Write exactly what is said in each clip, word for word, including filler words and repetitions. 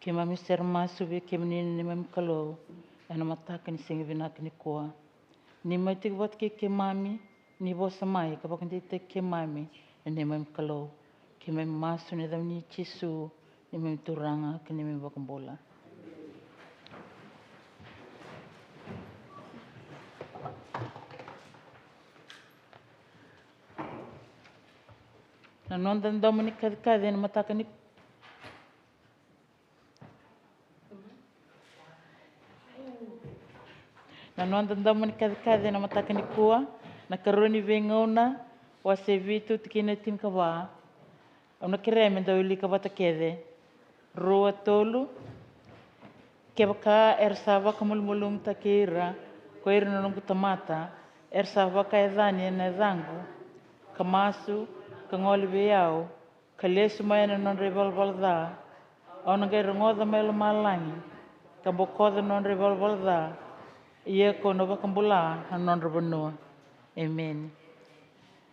Keimami sere masu vei kemuni na neimami Kalou ena mataka ni siga vinaka nikua. Ni mai tiko vata kei keimami, ni vosa mai ka vakadeitaki keimami na neimami Kalou. Keimami masu ena yacamuni Jisu, neimami Turaga ka neimami Vakabula. Na noda domo ni kacikaci ena mataka ni Na noda domo ni kacikaci ena mataka nikua, na Karua ni Veigauna, wase vitu, tikina e tinikava. Au na kerea me da wilika vata kece. Rua, tolu. Kevaka era sa vakamalumalumutaki ira ko ira na noqu tamata, era sa vakayacani ena yacaqu, ka masu, ka gole vei au, ka lesu mai na nodra ivalavala ca, au na qai rogoca mai lomalagi, ka bokoca na nodra ivalavala ca, ia kau na vakabula na nodra vanua. Emeni.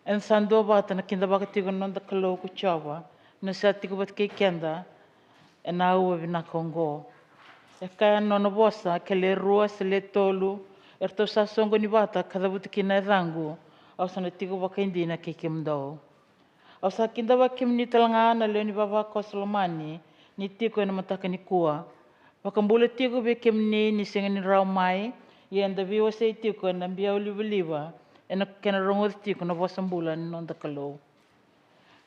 Eda sa duavata na kidavaka tiko na noda Kalou ko Jiova, ni sa tiko vata kei keda ena aua vinaka oqo. E kaya na nona vosa, ke le rua se le tolu eratou sa soqoni vata ka cavuti kina na yacaqu, au sa na tiko vakaidina kei kemudou. Au sa kidavaki kemuni tale ga na lewe ni vavakoso lomani ni tiko ena mataka nikua. Vakabula tiko vei kemuni ni sega ni rawa mai, ia eda veiwasei tiko ena biau livaliva, ena kena rogoci tiko na vosa bula ni noda Kalou.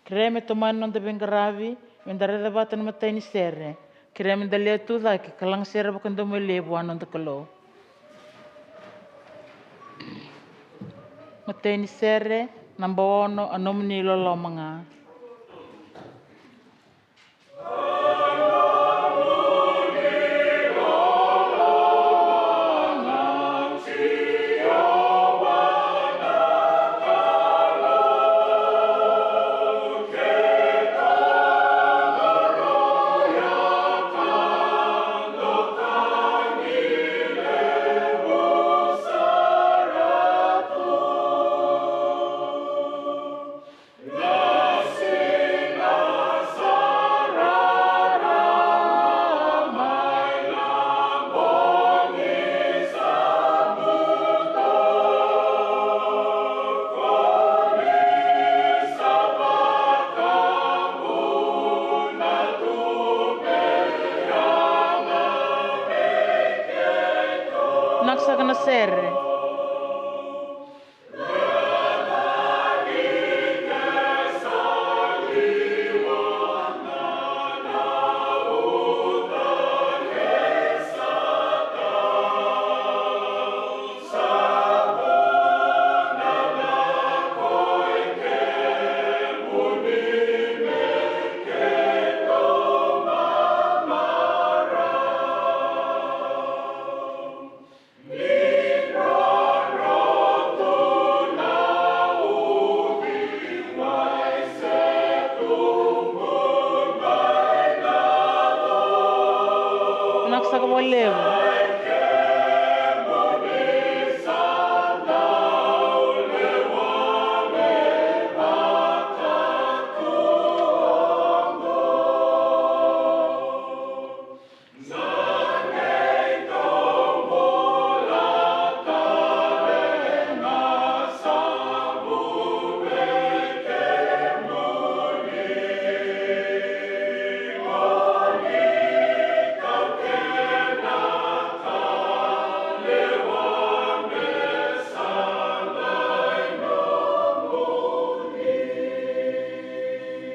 Kerea me tomani noda veiqaravi, me da raica vata na imatai ni sere. Kerea me da lewe tu cake ka lagasere vakadomoilevu vua noda Kalou. Matai ni sere, naba ono, A Nomuni Loloma Ga. Vinaka saka na sere. Vinaka saka vakalevu.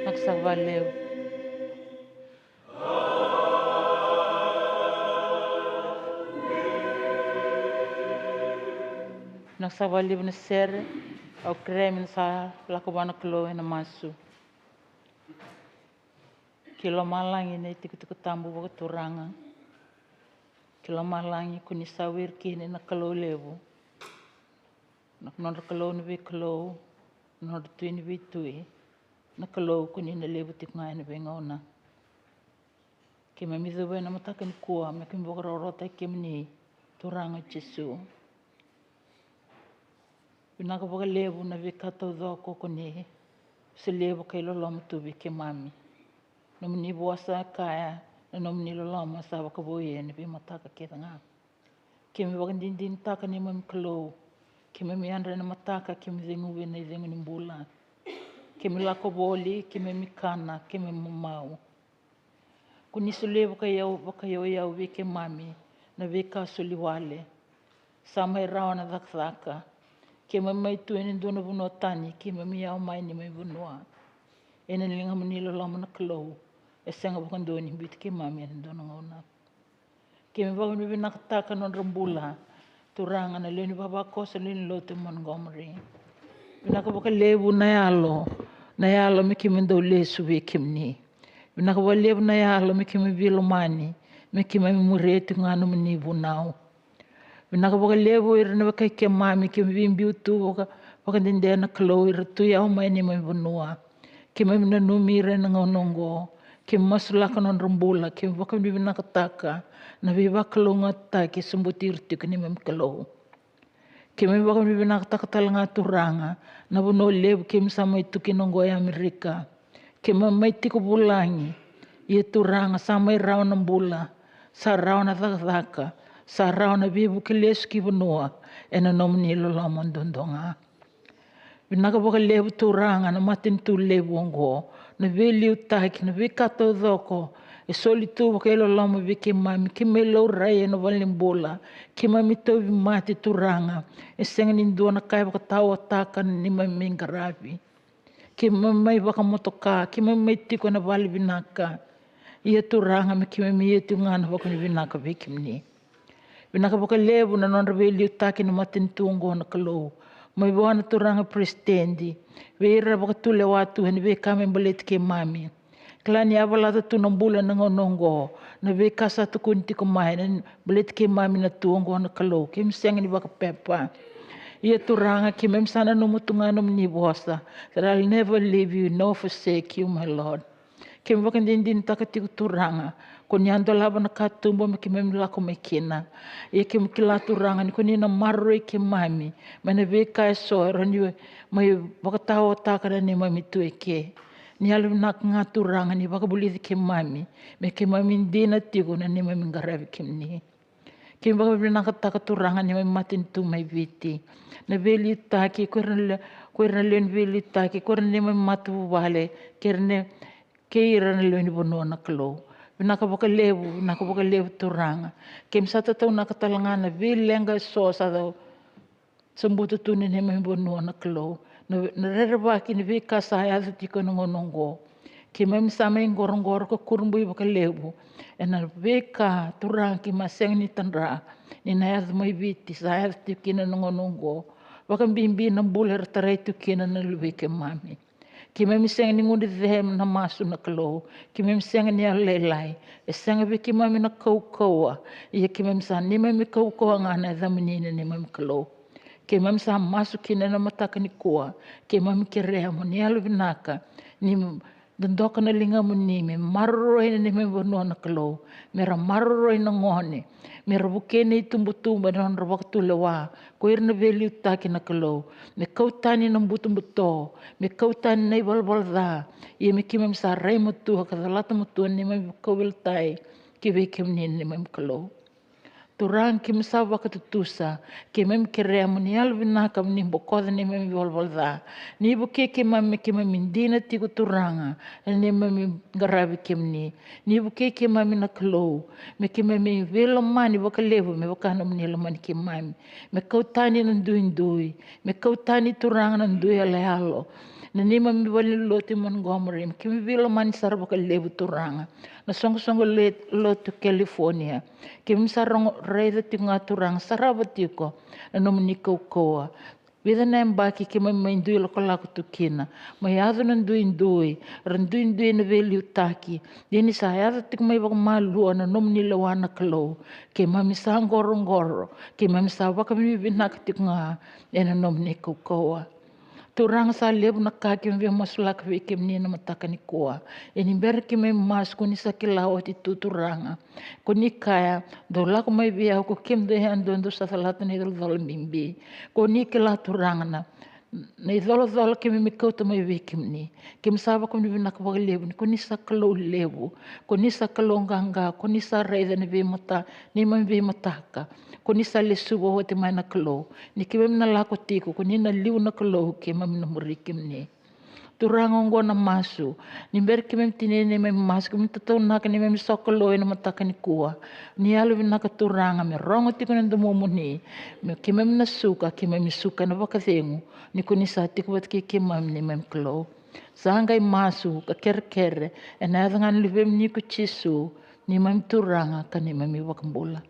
Vinaka saka vakalevu. Vinaka saka vakalevu na sere. Au kerea me da sa lako vua na Kalou ena masu. Ki lomalagi na itikotiko tabu vakaturaga. Ki lomalagi ko ni sa wiri kina na Kalou levu. Na nodra Kalou ni veikalou, na nodra Tui ni veitui, na Kalou ko ni na levu tiko ga ena veigauna. Keimami cuva ena mataka nikua me keimami vakarautaki kemuni, Turaga Jisu. Vinaka vakalevu na veika taucoko ko ni solia vakailoloma tu vei keimami. Nomuni vosa e kaya, Na nomuni loloma sa vakavouya ena veimataka kece ga. Keimami vakadinadinataka neimami Kalou, keimami yadra ena mataka, keimami ceguvi ena icegu ni bula. Keimami lako voli, keimami kana, keimami mamau. Ko ni solia vakayau, vakayauyau vei keimami na veika soli wale. Sa mai rawa na cakacaka. Keimami mai tu ena dua na vanua tani, keimami yawa mai neimami vanua. Ena ligamuni loloma na Kalou, e sega vakadua ni biuti keimami ena dua na gauna. Keimami vakavinavinakataka na nodra bula, Turaga, na lewe ni vavakoso, lewe ni lotu e Montgomery. Vinaka vakalevu na yalo, na yalo me keimami dau lesu vei kemuni. Vinaka vakalevu na yalo me keimami veilomani, me keimami muria tiko ga nomuni vunau. Vinaka vakalevu ira na wekai keimami, keimami veibiu tu vaka, vakadede na Kalou, ira tu yawa mai neimami vanua. Keimami nanumi ira ena gauna oqo. Keimami masulaka na nodra bula, keimami vakavinavinakataka na veivakalougatataki e sobuti ira tiko neimami Kalou. Keimami vakavinavinakataka tale ga, Turaga, na vanua levu keimami sa mai tu kina oqo e Amerika. Keimami mai tiko vulagi. Ia, Turaga, sa mai rawa na bula, sa rawa na cakacaka, sa rawa na veivuke lesu ki vanua, ena nomuni loloma duadua ga. Vinaka vakalevu, Turaga, na matanitu levu oqo, na veiliutaki, na veika taucoko e soli tu vakailoloma vei keimami. Keimami laurai ena valenibula, keimami tauvimate, Turaga. E sega ni dua na ka e vakataotaka na neimami qaravi. Keimami mai vakamotoka, keimami mai tiko ena vale vinaka. Ia, Turaga, me keimami ia tiko ga na vakavinavinaka vei kemuni. Vinaka vakalevu na nodra veiliutaki na matanitu oqo, na Kalou. Mai vua na Turaga Peresitedi, vei ira vakatulewa tu ena veika me baleti keimami. Kila ni a valata tu na bula ena gauna oqo, na veika sa tukuni tiko mai, na baleti keimami na tu oqo, na Kalou. Keimami sega ni vakapepa. Ia, Turaga, keimami sa nanuma tu ga nomuni vosa, that I'll never leave you nor forsake you, my Lord. Keimami vakadinadinataka tiko, Turaga, ko ni a dolava na katuba me keimami lako mai kina. Ia keimami kila, Turaga, ni ko ni na maroroi keimami mai na veika eso e rawa ni mai vakataotaka na neimami tu eke. Ni yalovinaka ga, Turaga, ni vakavulici keimami me keimami dina tiko na neimami qaravi kemuni. Keimami vakavinavinakataka, Turaga, neimami matanitu mai Viti, na veiliutaki, ko ira na le-, ko ira na lewe ni veiliutaki, ko ira na neimami matavuvale, kei ira na, kei ira na lewe ni vanua, na Kalou. Vinaka vakalevu, vinaka vakalevu, Turaga. Keimami sa tataunaka tale ga na veileqa eso sa dau sobuta tu na neimami vanua, na Kalou. Na, na rerevaki ni veika sa yaco tiko ena gauna oqo. Keimami sa mai qoroqoro ka kurabui vakalevu ena veika, Turaga, keimami a sega ni tadra ni na yaco mai Viti, sa yaco tiko kina ena gauna oqo. Vakabibi na bula era tarai tu kina na luvei keimami. Keimami sega ni gunuve na masu, na Kalou. Keimami sega ni yalolailai. E sega vei keimami na kaukauwa. Ia keimami sa neimami kaukauwa ga na yacamuni na neimami Kalou. Keimami sa masu kina ena mataka nikua. Keimami kerea mo ni yalovinaka, ni dodoka na ligamuni me maroroi na neimami vanua, na Kalou. Me ra maroroi na gone, me ra vukei na itubutubu ena nodra vakatulewa, ko ira na veiliutaki, na Kalou. Me kau tani na butobuto, me kau tani na ivalavala ca. Ia me keimami sa rai matua ka calata matua na neimami kauveilatai ki vei kemuni, na neimami Kalou. Turaga, keimami sa vakatutusa, keimami kerea mo ni yalovinaka, mo ni bokoca na neimami ivalavala ca. Ni vukei keimami me keimami dina tiko, Turaga, ena neimami qaravi kemuni. Ni vukei keimami, na Kalou, me keimami veilomani vakalevu me vaka nomuni lomani keimami. Me kau tani na duidui, me kau tani, Turaga, na dui yaloyalo. Na neimami valenilotu e Montgomery, me keimami veilomani sara vakalevu, Turaga. Na soqosoqo le-, lotu California. Keimami sa rogo, raica tiko ga, Turaga, sarava tiko na nomuni kaukauwa. Vica na yabaki keimami mai dui lakolako tu kina, mai yaco na duidui, ra duidui na veiliutaki. Ia ni sa yaco tiko mai vakamalua na nomuni lewa, na Kalou, keimami sa qoroqoro, keimami sa vakavinavinaka tiko ga ena nomuni kaukauwa. Turaga, sa levu na ka keimami via masulaka vei kemuni ena mataka nikua. Ia ni bera keimami masu, ko ni sa kila oti tu, Turaga. Ko ni kaya, dou lako mai vei au, ko kemudou yadua dou sa calata na icolacola bibi. Ko ni kila, Turaga, na na icolacola keimami kauta mai vei kemuni. Keimami sa vakavinavinaka vakalevu ni ko ni sa Kalou levu, ko ni sa Kalou qaqa, ko ni sa raica na veimata, neimami veimataka. Ko ni sa lesuva oti mai na Kalou. Ni keimami na lako tiko, ko ni na liu na Kalou, keimami na muri kemuni. Turaga, oqo na masu. Ni bera keimami tinia neimami masu, keimami tataunaka neimami sokalou ena mataka nikua. Ni yalovinaka Turaga me rogo tiko na domomuni. Me keimami na suka, keimami suka ena vakacegu. Ni ko ni sa tiko vata kei keimami neimami Kalou. Sa qai masu ka kerekere ena yaca ga ni Luvemuni ko Jisu, neimami Turaga ka neimami iVakabula.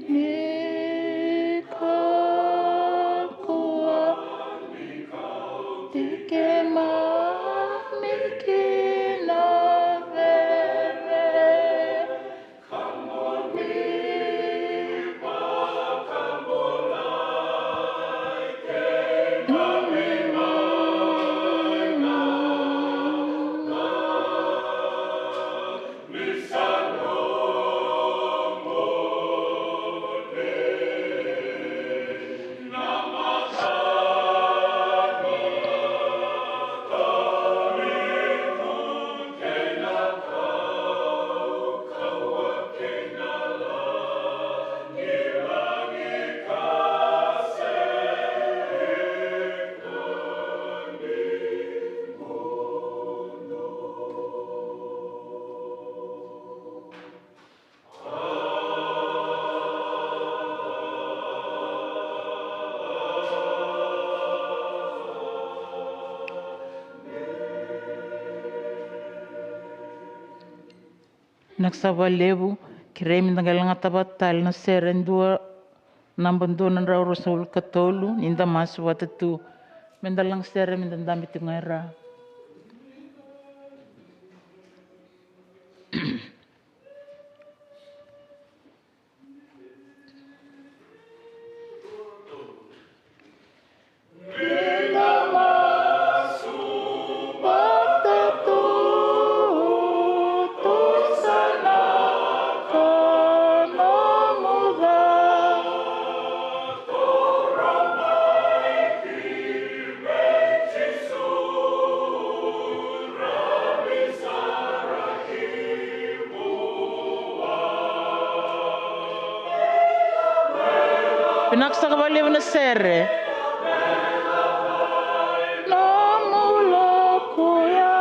Ni kakua ni keimami kina vere. Vinaka saka vakalevu, kerei meda qai lagata vata tale na sere e dua, naba dua na drau ruasagavulu ka tolu, ni da masu vata tu. Meda laga sere, meda dabe tiko ga e ra. Vinaka saka vakalevu na sere. Nomu lokuya,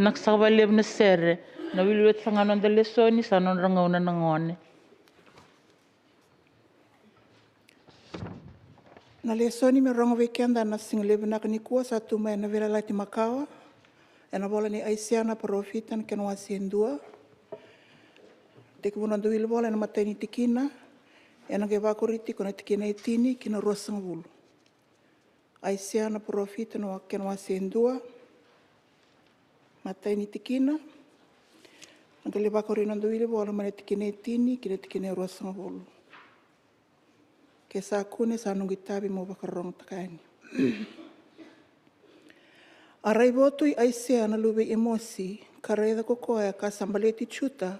Vinaka saka vakalevu na sere. Na wiliwili oti saka ga noda lesoni, sa nodra gauna na gone. Na lesoni me rogo vei keda na siga levu vinaka nikua sa tu mai na Veiyalayalati Makawa, ena vola nei Aisea na parofita, na kena wase e dua. Tekivu na noda wili vola ena imatai ni tikina, ena qai vakori tiko na tikina e tini ki na ruasagavulu. Aisea na parofita, na wa-, kena wase e dua, imatai ni tikina. Na qai lai vakori na noda wili vola mai na tikina e tini ki na tikina e ruasagavulu. Ke sa kune, sa noqu itavi meu vakarorogotaka yani. A raivotu i Aisea na luve i Emosi, ka raica ko koya ka sa baleti Juta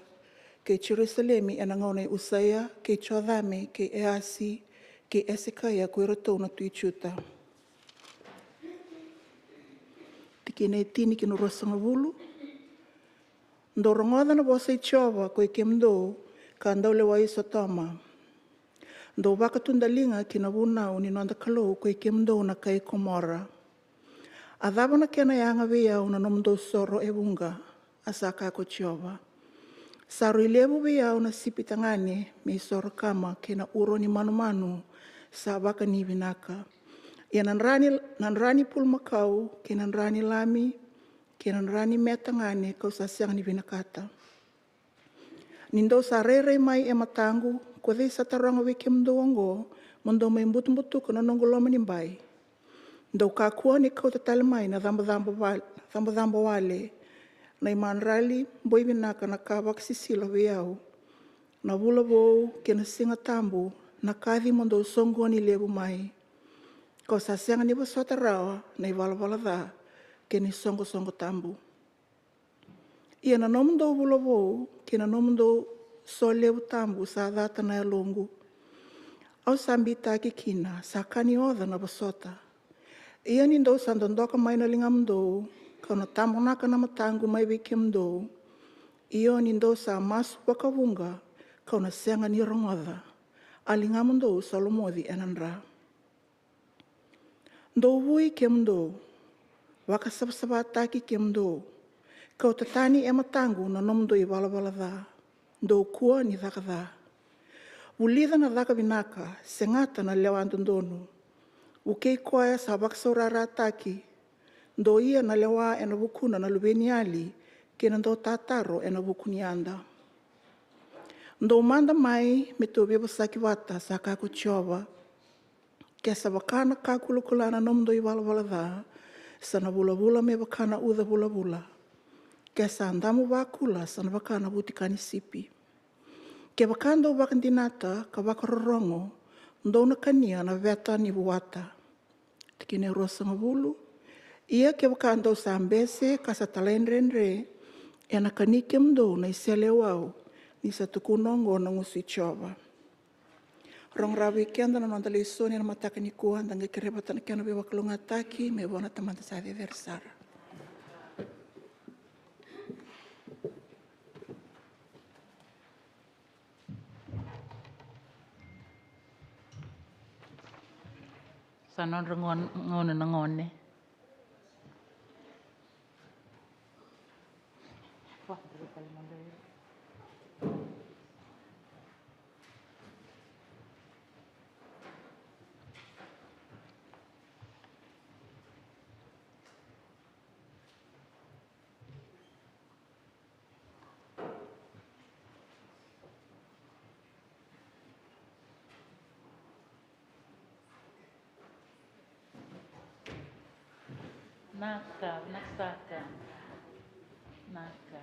kei Jerusalemi ena gauna i Usaia, kei Jocame, kei Easi, kei Esekaia, ko iratou na tui Juta. Tikina e tini ki na ruasagavulu. Dou rogoca na vosa i Jiova, koi kemudou ka dau lewa i Sotoma. Dou vakatudaliga ki na vunau ni noda Kalou, koi kemudou na kai Komora. A cava na kena yaga vei au na nomudou soro e vuqa, a sa kaya ko Jiova. Sa rui levu vei au na sipi tagane me isoro kama kei na uro ni manumanu sa vakani vinaka. Ia na dra ni, na dra ni pulumakau kei na dra ni lami kei na dra ni me tagane kau sa sega ni vinakata. Ni dou sa rairai mai e mataqu, ko cei sa taroga vei kemudou oqo, mo dou mai butubutuka na noqu loma ni bai? Dou kakua ni kauta tale mai na cabocabo val-, cabocabo wale, na imadrali boi vinaka, na ka vakasisila vei au, na vula vou kei na siga tabu, na kaci mo dou soqoni levu mai. Kau sa sega ni vosota rawa na ivalavala ca kei na isoqosoqo tabu. Ia na nomudou vula vou kei na nomudou so levu tabu sa cata na yaloqu. Au sa bitaki kina, sa ka ni oca na vosota. Ia ni dou sa dodoka mai na ligamudou, kau na tabonaka na mataqu mai vei kemudou. Io, ni dou sa masu vakavuqa, kau na sega ni rogoca. A ligamudou sa lomoci ena dra. Dou vui kemudou, vakasavasavataki kemudou, kauta tani e mataqu na nomudou ivalavala ca, dou kua ni caka ca. Vulica na caka vinaka, segata na lewa dodonu. Vukei koya sa vakasaurarataki, dou ia na lewa ena vukuna na luveniyali, kei na dautataro ena vuku ni yada. Dou mada mai me tou veivosaki vata, sa kaya ko Jiova. Ke sa vaka na ka kulakula na nomudou ivalavala ca, sa na vulavula me vaka na uca vulavula. Ke sa damu vakula, sa na vaka na vutika ni sipi. Kevaka dou vakadinata ka vakarorogo, dou na kania na veta ni vuata. Tikina e ruasagavulu. Ia kevaka dou sa bese ka sa talaidredre, ena kani kemudou na iseleiwau, ni sa tukuna oqo na gusu i Jiova. Rogo rawa vei keda na noda lesoni ena mataka nikua, da qai kerea vata na kena veivakalougatataki mai vua na Tamada sa cecere sara. Sa nodra gon-, gauna na gone. Naka, vinaka saka. Naka.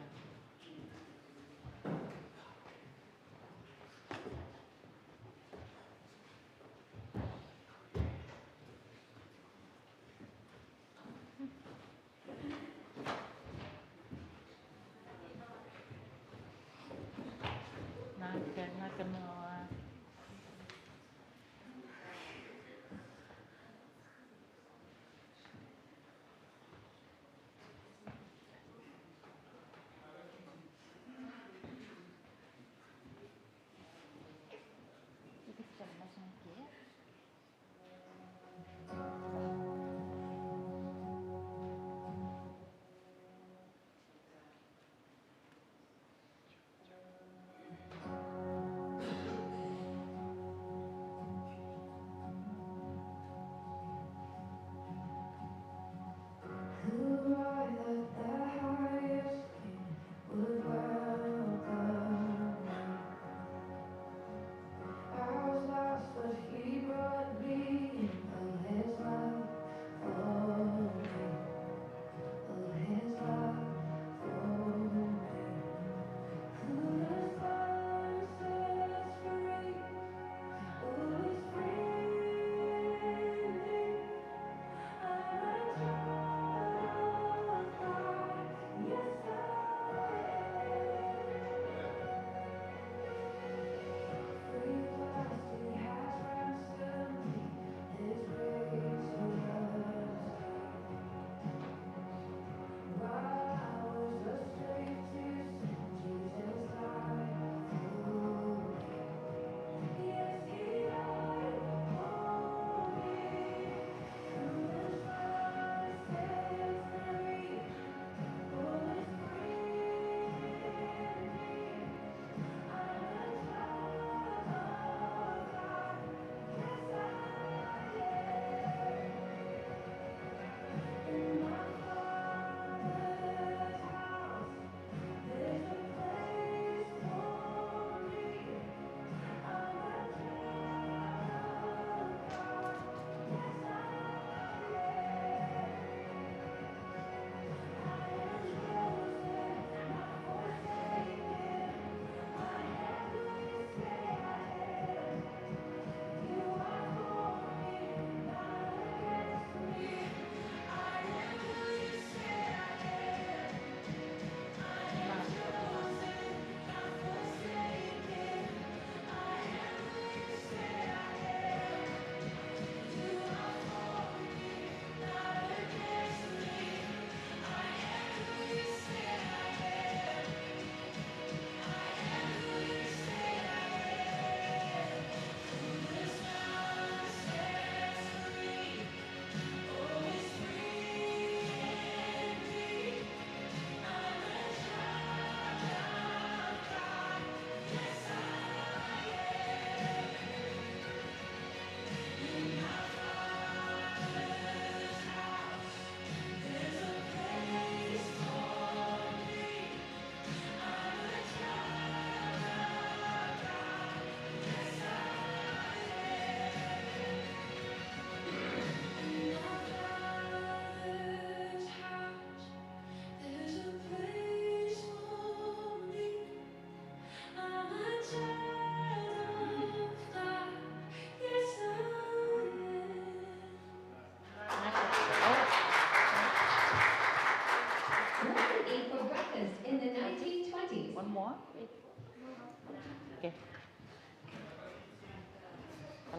Naka, naka Noa.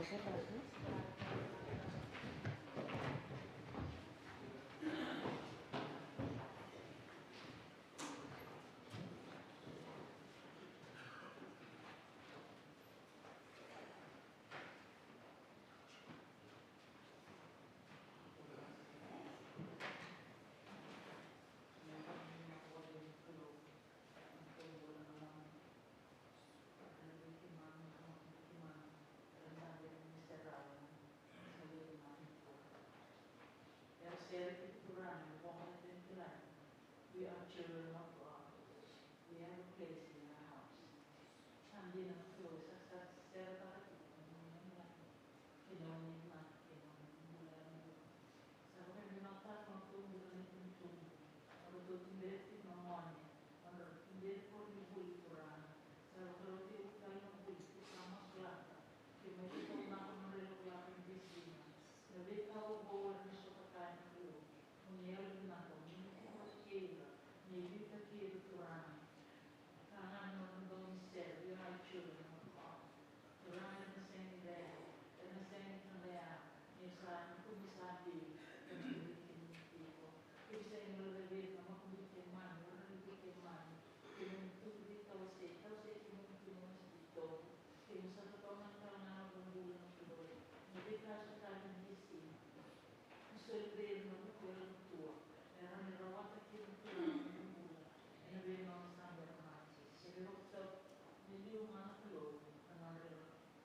We are children of God. We have a place in your house. Sa dina na Kalou, sa, sa sere taka tiko na nomu yalayala kei na nomu yalayala. Sa vakavinakataka na nomu bula na itubutubu. Nodratou tuberi tiko na gone, nodratou tuberi koronivuli, Turaga. Sa vakarau tiko na vuli, sa masulaka. Keimami tiko na noda ilakolako ni veisiga. Na veika oqo era na sotakaya, na Kalou. Mo ni yalovinaka, mo ni tukuna vei ira, mo ni liutaki ira, Turaga. Ka ga na noda dau ni sere, we are children of God. Turaga, ena sega ni rere, ena sega ni taqaya, ni sa, ni kua ni sa biu, ena biu kemuni tiko. Kua ni sega ni rere vei ira na makubui keimami, ira na liutaki keimami. Keimami tubu ni tawasei, tawasei keimami tu na wasa ni tobu. Keimami sa tokona tale ga na noda bula, na Kalou. Na veika sa tale ni veisiga. Ni soli vei ira na vuku era matua, me ra na rawata kina na Turaga na bula ena veigauna sa bera mai. Se vei rau na liu ga, na Kalou, na nodra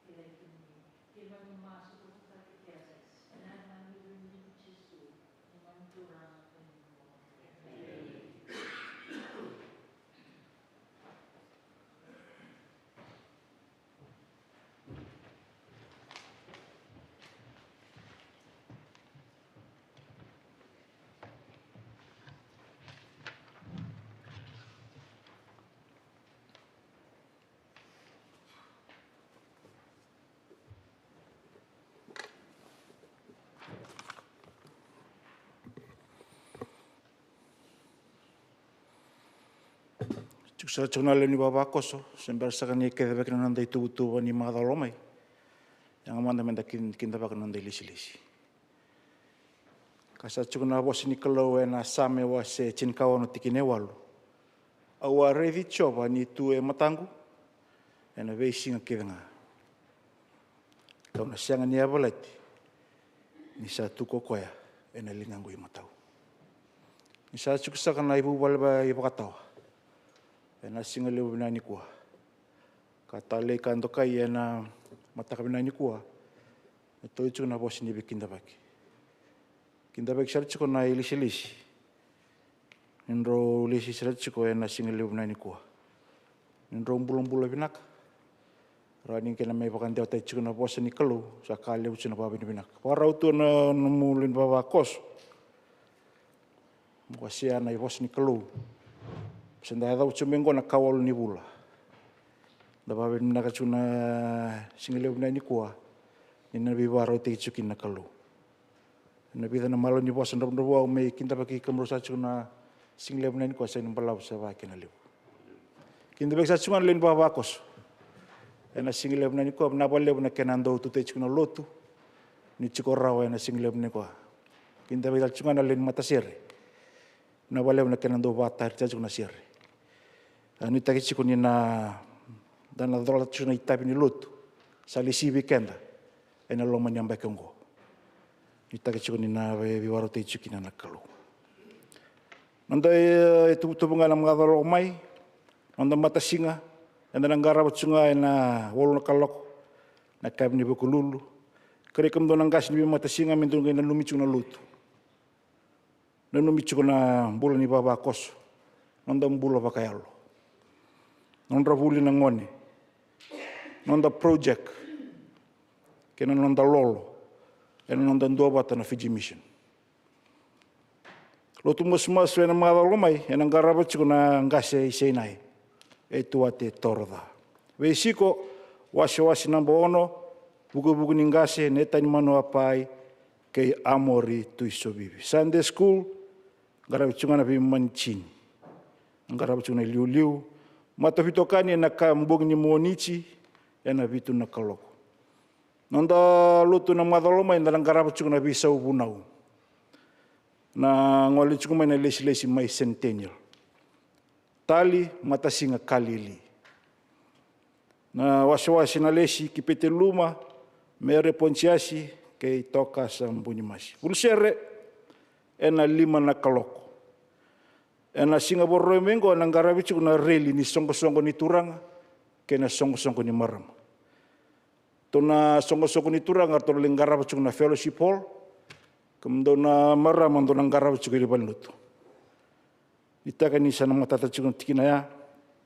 kilai kemuni. Keimami masu, tukuna kece ena yaca ni Luve i Jisu, neimami Turaga kei na neimami Kalou. Tiko sara tiko na lewe ni vavakoso, se bera saka ni kece vei keda na noda ituvatuva ni macawa mai. Yaga mada meda kin-, kidavaka na noda ilesilesi. Ka sa tiko na vosa ni Kalou ena Same wase tinikaono tikina e walu. Au a raici Jiova ni tu e mataqu ena veisiga kece ga. Kau na sega ni yavalati ni sa tu ko koya ena ligaqu imatau. Ni sa tiko saka na ivuvale va-, ivakatawa ena siga levu vinaka nikua. Ka talei ka dokai ena mataka vinaka nikua. E tau tiko na vosa ni veikidavaki. Kidavaki sara tiko na ilesilesi. Ni drau lesi sara tiko ena siga levu vinaka nikua. Ni drau bulabula vinaka. Rawa ni kena mai vakadewataki tiko na vosa ni Kalou, sa ka levu tiko na vakavinavinaka. Vakarau tu na nomu lewe ni vavakoso. Mo wasea na ivosa ni Kalou. Se da yacova tiko mai qo na ikawalu ni vula. Da vakavinavinaka tiko na siga levu vinaka nikua. Ni na veivakarautaki tiko kina na Kalou. Ena vica na malua ni vosa dravudravua au mai kidavaki kemudrau sa tiko na siga levu vinaka nikua, sa ni balavu sa vaka kina levu. Kidavaki sa tiko ga na lewe ni vavakoso. Ena siga levu vinaka nikua, vinaka vakalevu na kena dau tutaki tiko na lotu. Ni tiko rawa ena siga levu vinaka nikua. Kidavaki sa tiko ga na lewe ni matasere. Vinaka vakalevu na kena dau vakatari tiko na sere. A, nuitaki tiko ni na, da na cola tiko na itavi ni lotu. Sa lesi vei keda. Ena loma ni yabaki oqo. Nuitaki tiko ni na vei, veivakarautaki tiko kina na Kalou. Noda, e, ituvatuva ga ena macawa lako mai. Noda matasiga, eda na qarava tiko ga ena walu na kaloko. Na yakavi ni Vukelulu. Kerei kemudou na qase ni veimatasiga me dou qai nanumi tiko na lotu. Nanumi tiko na bula ni vavakoso, noda bula vakayalo, nodra vuli na gone, noda project, kei na noda lolo, ena noda duavata na Fiji Mission. Lotu masumasu ena macawa lako mai, ena qarava tiko na qase i Sinai. E Tuate Toroca. Veisiko, wasewase naba ono, vukevuke ni qase, Netani Manuapai, kei Amori Tuisovivi. Sunday school, qaravi tiko ga na veimama ni tini. Qaravi tiko na iliuliu. Mataveitokani ena ka bogi ni Moniti, ena vitu na kaloko. Noda lotu na macawa mai, eda na qarava tiko na veisau vunau. Na gole tiko mai na lesilesi mai Centennial. Tali Matasiga Kalili. Na wasewase na lesi Kipete Luma, Mere Ponisiasi kei Tokasa Bunimasi. Vulusere ena lima na kaloko. Ena siga Vakarauwai mai oqo ena qaravi tiko na reli ni soqosoqo ni turaga kei na soqosoqo ni marama. Ratou na soqosoqo ni turaga ratou na lai qarava tiko na Fellowship Hall, kemudou na marama dou na qarava tiko i valenilotu. Ni taka ni sa na matata tiko na tikina ya,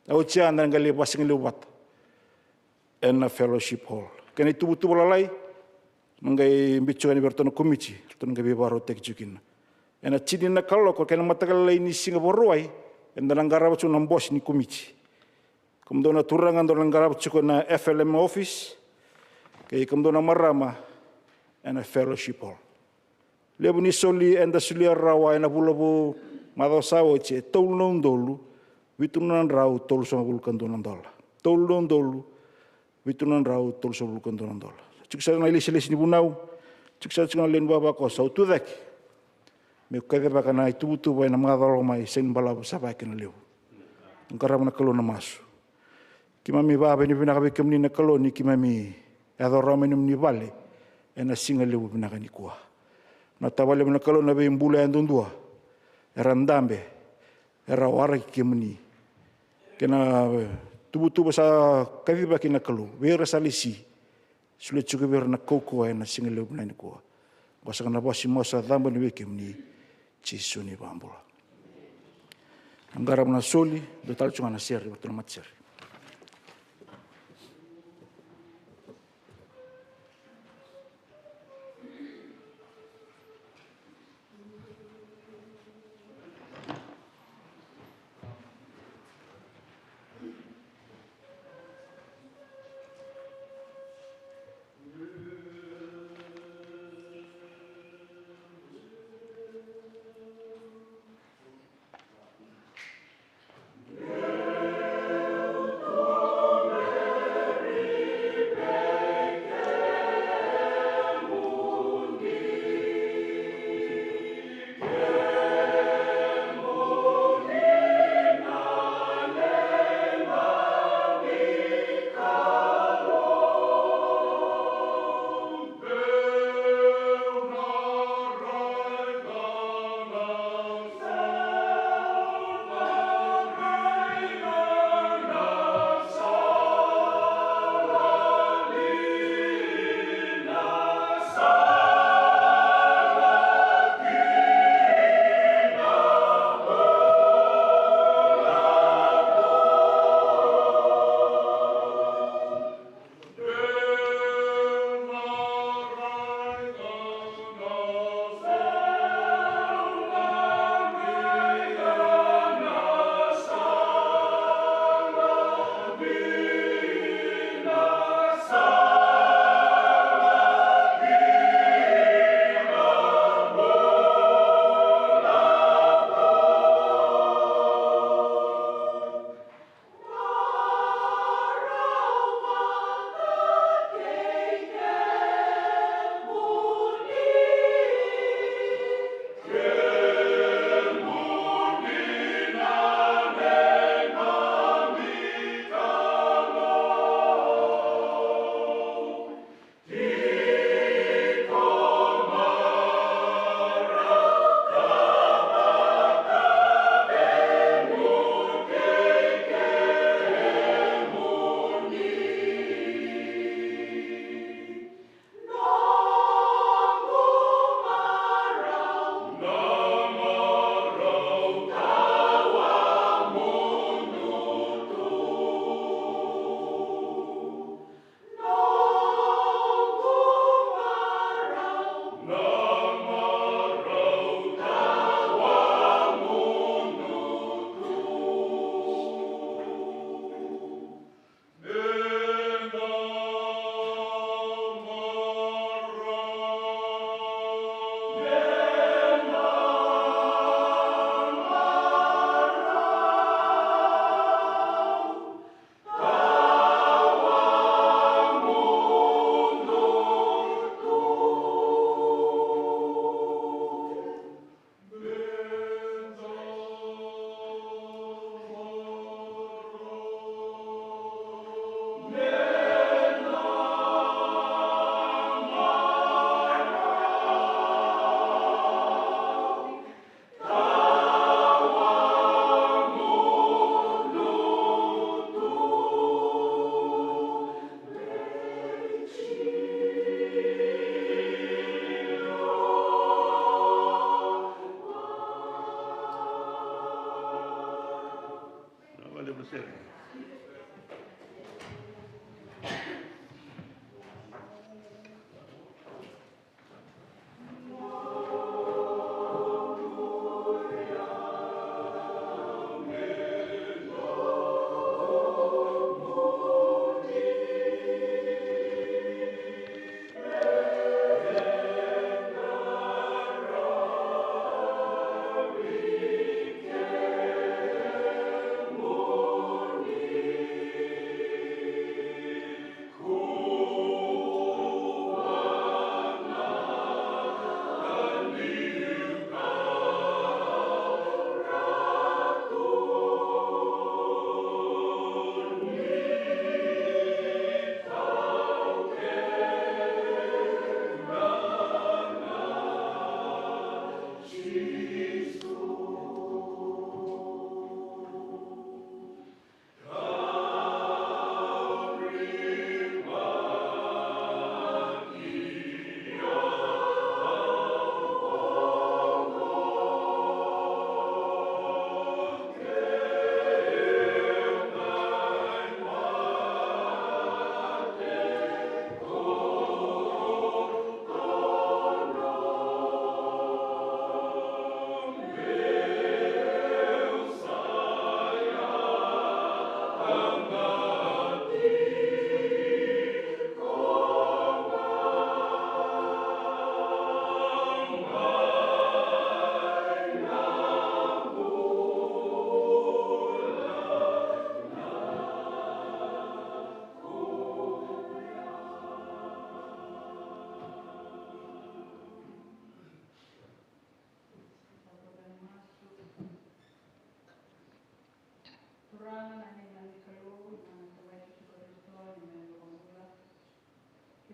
a oti ya eda na qai lai vasigalevu vata ena Fellowship Hall. Kei na ituvatuva lalai na qai biu tiko yani vei ratou na komiti, ratou na qai veivakarautaki tiko kina. Ena tini na kaloko kei na mataka lailai ni siga Vakarauwai, eda na qarava tiko na bose ni komiti. Kemudou na turaga dou na qarava tiko na F L M office, kei kemudou na marama ena Fellowship Hall. Levu ni soli eda solia rawa ena vula vou macawa sa oti e tolu na udolu vitu na drau tolusagavulu ka dua na dola. Tolu na udolu vitu na drau tolusagavulu ka dua na dola. Tiko sara na ilesilesi ni vunau, tiko sara tiko na lewe ni vavakoso, au tucake meu kacivaka na ituvatuva ena macawa mai, sega ni balavu, sa vaka kina levu. Qarava na Kalou na masu. Keimami vakavinavinaka vei kemuni na Kalou ni keimami yaco rawa mai nomuni vale ena siga levu vinaka nikua. Na tavalevu na Kalou na veibula yadudua era dabe, era waraki kemuni. Kei na tuvatuva sa kacivaki na Kalou vei ira sa lesi, solia tiko vei ira na kaukauwa ena siga levu vinaka nikua. Oqo saka na vosa ni masu sa cabo yani vei kemuni, Jisu na iVakabula. Na qarava na soli, dua tale tiko ga na sere, vata na matasere.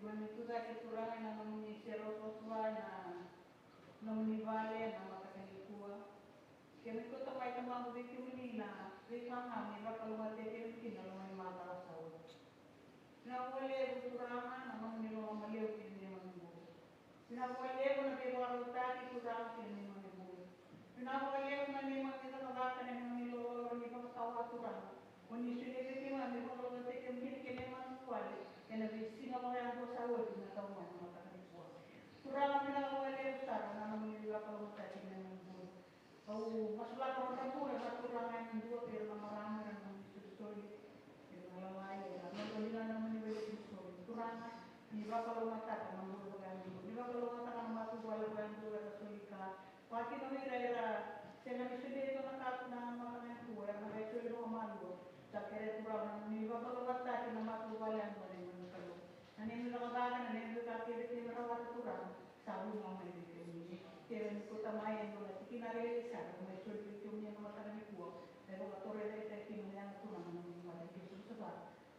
Ni tucake Turaga ena nomuni sere osooso, ena nomuni vale ena mataka nikua. Kemuni ko Tamai Tamaqu, vei kemuni na veika ga ni vakalougatataki kemuni kina ena loma ni macawa sa oti. Vinaka vakalevu Turaga na nomuni loloma levu ki na neimami bula. Vinaka vakalevu na veivakarautaki Turaga ki na neimami bula. Vinaka vakalevu na neimami cakacaka, na neimami lololo ni vakatawa Turaga. Oni solia vei keimami me vakalougatataki kemuni kei na neimami vuvale ena veisiga vakayadua sa oti me taumada na mataka nikua. Turaga, vinaka vakalevu sara na nomuni veivakalougatataki ena neimami bula. Au masulaka na nodra bula na turaga e dua, kei ira na marama, ira na nomuni solisoli, ira na lalai, ira na nomuni veisolisoli. Turaga, ni vakalougatataka na bula vakayadua, ni vakalougatataka na matavuvale vakayadua era soli ka. Vakakina vei ira era sega ni solia e dua na ka ena mataka nikua, era na qai soli vakamalua. Sa kerea Turaga na nomuni vakalougatataki na matavuvale yadua, neimami Kalou. Na neimami cakacaka, na neimami veika kece keimami rawata Turaga, sa vuna mai vei kemuni. Kemuni ko Tamai, e dua na tikina lailai sara mai soli vei kemuni ena mataka nikua. Me vakatorocaketaki kina na yaga Turaga na nomuni vale, kei na savasava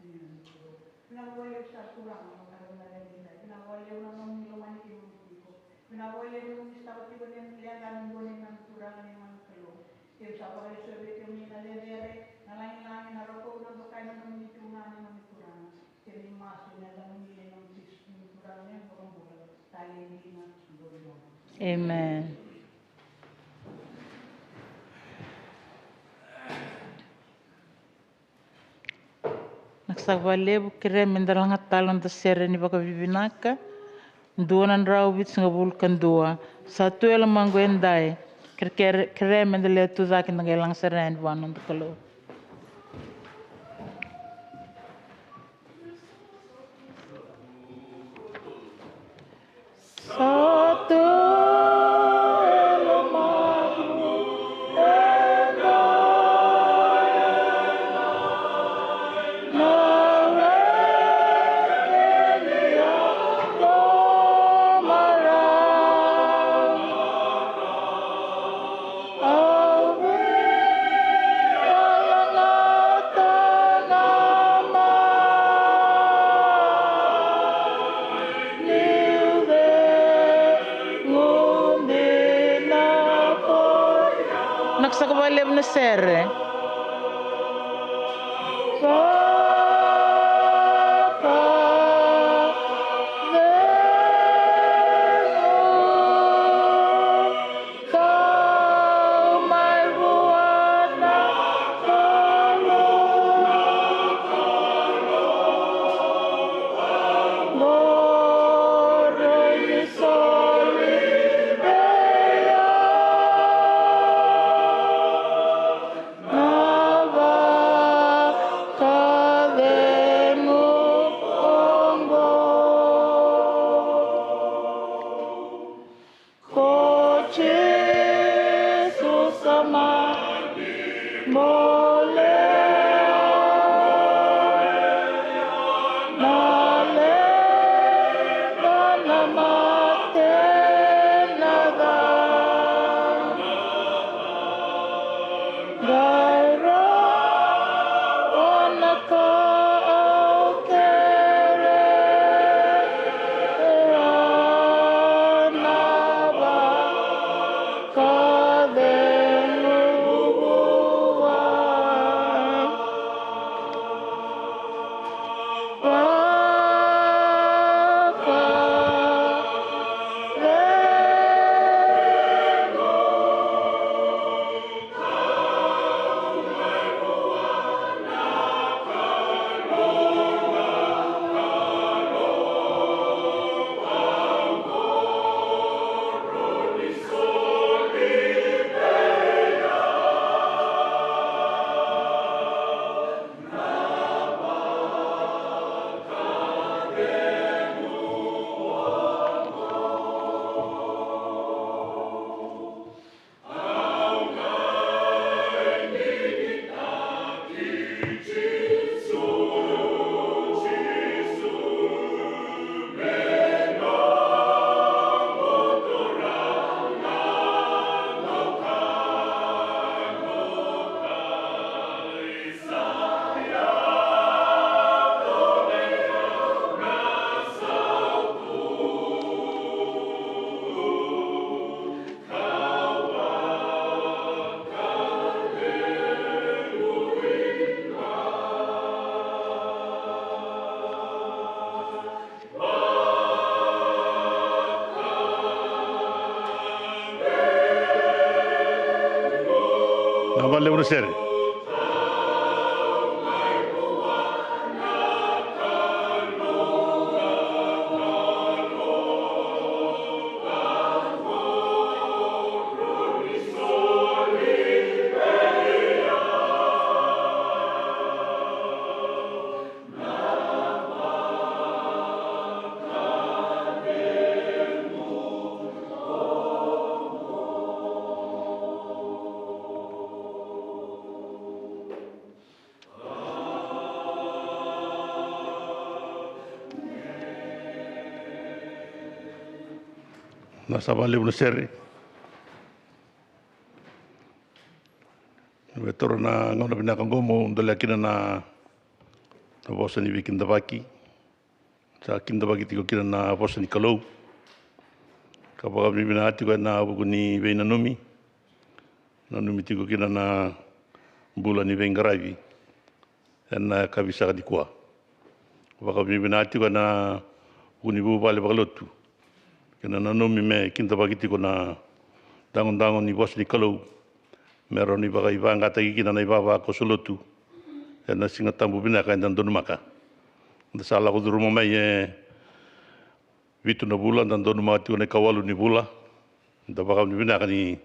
ni neimami Kalou. Vinaka vakalevu sara Turaga na mataka vinaka edaidai. Vinaka vakalevu na nomuni lomani keimami tiko. Vinaka vakalevu na nomuni sotava tiko na neimami leqa, neimami Turaga, neimami Kalou. Keimami sa vakalesuya vei kemuni na cecere, na lagilagi, na rokovi, na dokai, na nomuni tiko ga neimami Turaga. Keimami masu ena yacamuni, neimami Jisu, neimami Turaga, neimami iVakabula. Talei dina, dodonu. Amen. Vinaka saka vakalevu, kerea meda laga tale na noda sere ni vakavinavinaka. Dua na drau vitusagavulu ka dua. Sa tu e lomaqu e daidai. Kere, kere, kerea meda lewe tu cake, da qai laga sere yani vua na noda Kalou. Sa tu e lomaqu e daidai na rere ni yaco marau. Au via lagata na mani cegu dina ko. Vinaka saka vakalevu na sere. Vakacegu. Kau mai vua na Kalou, qori ni soli vei au. Na Levu na sere. Na sa vakalevu na sere. Vei taura na gauna vinaka oqo mo dolea kina na, na vosa ni veikidavaki. Sa kidavaki tiko kina na vosa ni Kalou. Ka vakavinavinaka tiko ena vuku ni veinanumi. Nanumi tiko kina na bula ni veiqaravi ena yakavi saka nikua. Vakavinavinaka tiko ena vuku ni vuvale vakalotu kei na nanumi me kidavaki tiko na dagodago ni vosa ni Kalou, me rawa ni vakaivaqataki kina na ivavakoso lotu ena Siga Tabu vinaka eda donumaka. Da sa lako curuma mai e vitu na vula, da donumaka tiko na ikawalu ni vula. Da vakavinavinaka ni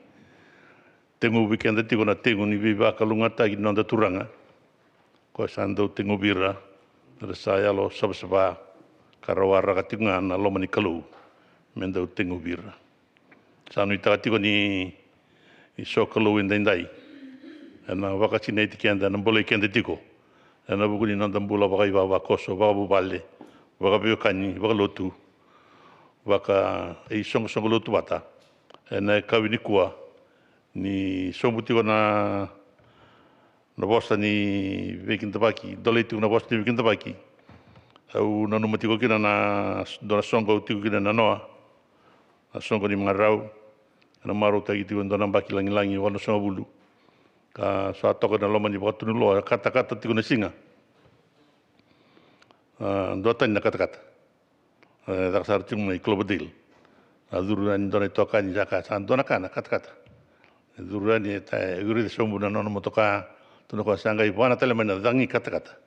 teguvi keda tiko na tegu ni veivakalougatataki ni noda Turaga. Koya sa dau teguvi ira, era sa yalo savasava, ka ra waraka tiko ga na loma ni Kalou me dau teguvi ira. Sa nuitaka tiko ni, ni sokalou edaidai ena vakasinaiti keda, ena bolei keda tiko ena vuku ni noda bula vakaivavakoso, vakavuvale, vakaveiwekani, vakalotu, vakaisoqosoqo lotu vata. Ena yakavi nikua, ni sobu tiko na, na vosa ni veikidavaki, dolei tiko na vosa ni veikidavaki, au nanuma tiko kina na dua na soqo au tiko kina ena noa, na soqo ni marau, ena marautaki tiko e dua na yabaki lagilagi walusagavulu. Ka sa toka ena loma ni vakatunuloa, katakata tiko na siga. A, duatani na katakata. E caka sara tiko mai Cloverdale. A curu yani dua na itokani, sa kaya, sa dua na ka na katakata. E curu yani, e ta, e raica sobu na nona motoka, tukuna o koya, sa qai vana tale mai na cagi katakata.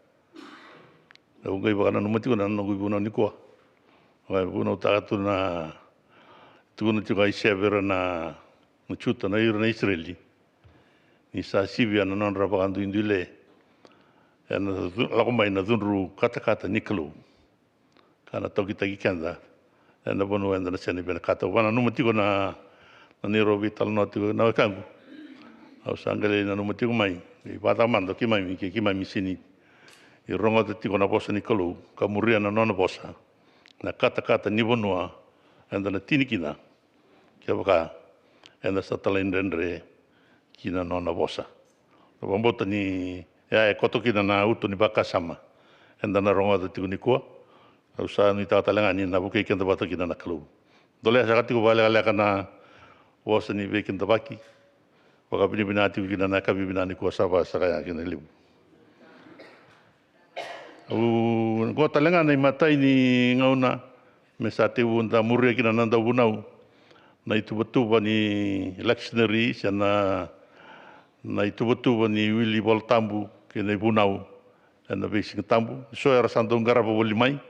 Au qai vakananuma tiko na noqu ivunau nikua. Au via vunautaka tu na, tukuna tiko o Aisea vei ira na, na Juta, na, ira na Isireli, ni sa sivia na nodra vakaduiduile ena cu-, lako mai na cudru katakata ni Kalou, ka na taukitaki keda ena vanua eda na sega ni vinakata. Au vakananuma tiko na, na neirau veitalanoa tiko na wekaqu. Au sa qai lai nanuma tiko mai, ni vata mada o keimami, ke keimami sega ni rogoca tiko na vosa ni Kalou ka muria na nona vosa, na katakata ni vanua eda na tini kina, kevaka eda sa talaidredre ki na nona vosa. Au vakabauta ni ya e koto kina na uto ni vakasama eda na rogoca tiko nikua. Au sa nuitaka tale ga ni na vukei keda vata kina na Kalou. Dolea saka tiko vakalekaleka na vosa ni veikidavaki. Vakavinavinaka tiko kina na yakavi vinaka nikua, sa vakasakaya kina levu. Au, qo tale ga na imatai ni gauna me sa tekivu da muria kina na dauvunau, na ituvatuva ni lectionary se na, na ituvatuva ni wili Vola Tabu kei na ivunau ena veisiga tabu. So era sa dau qarava voli mai.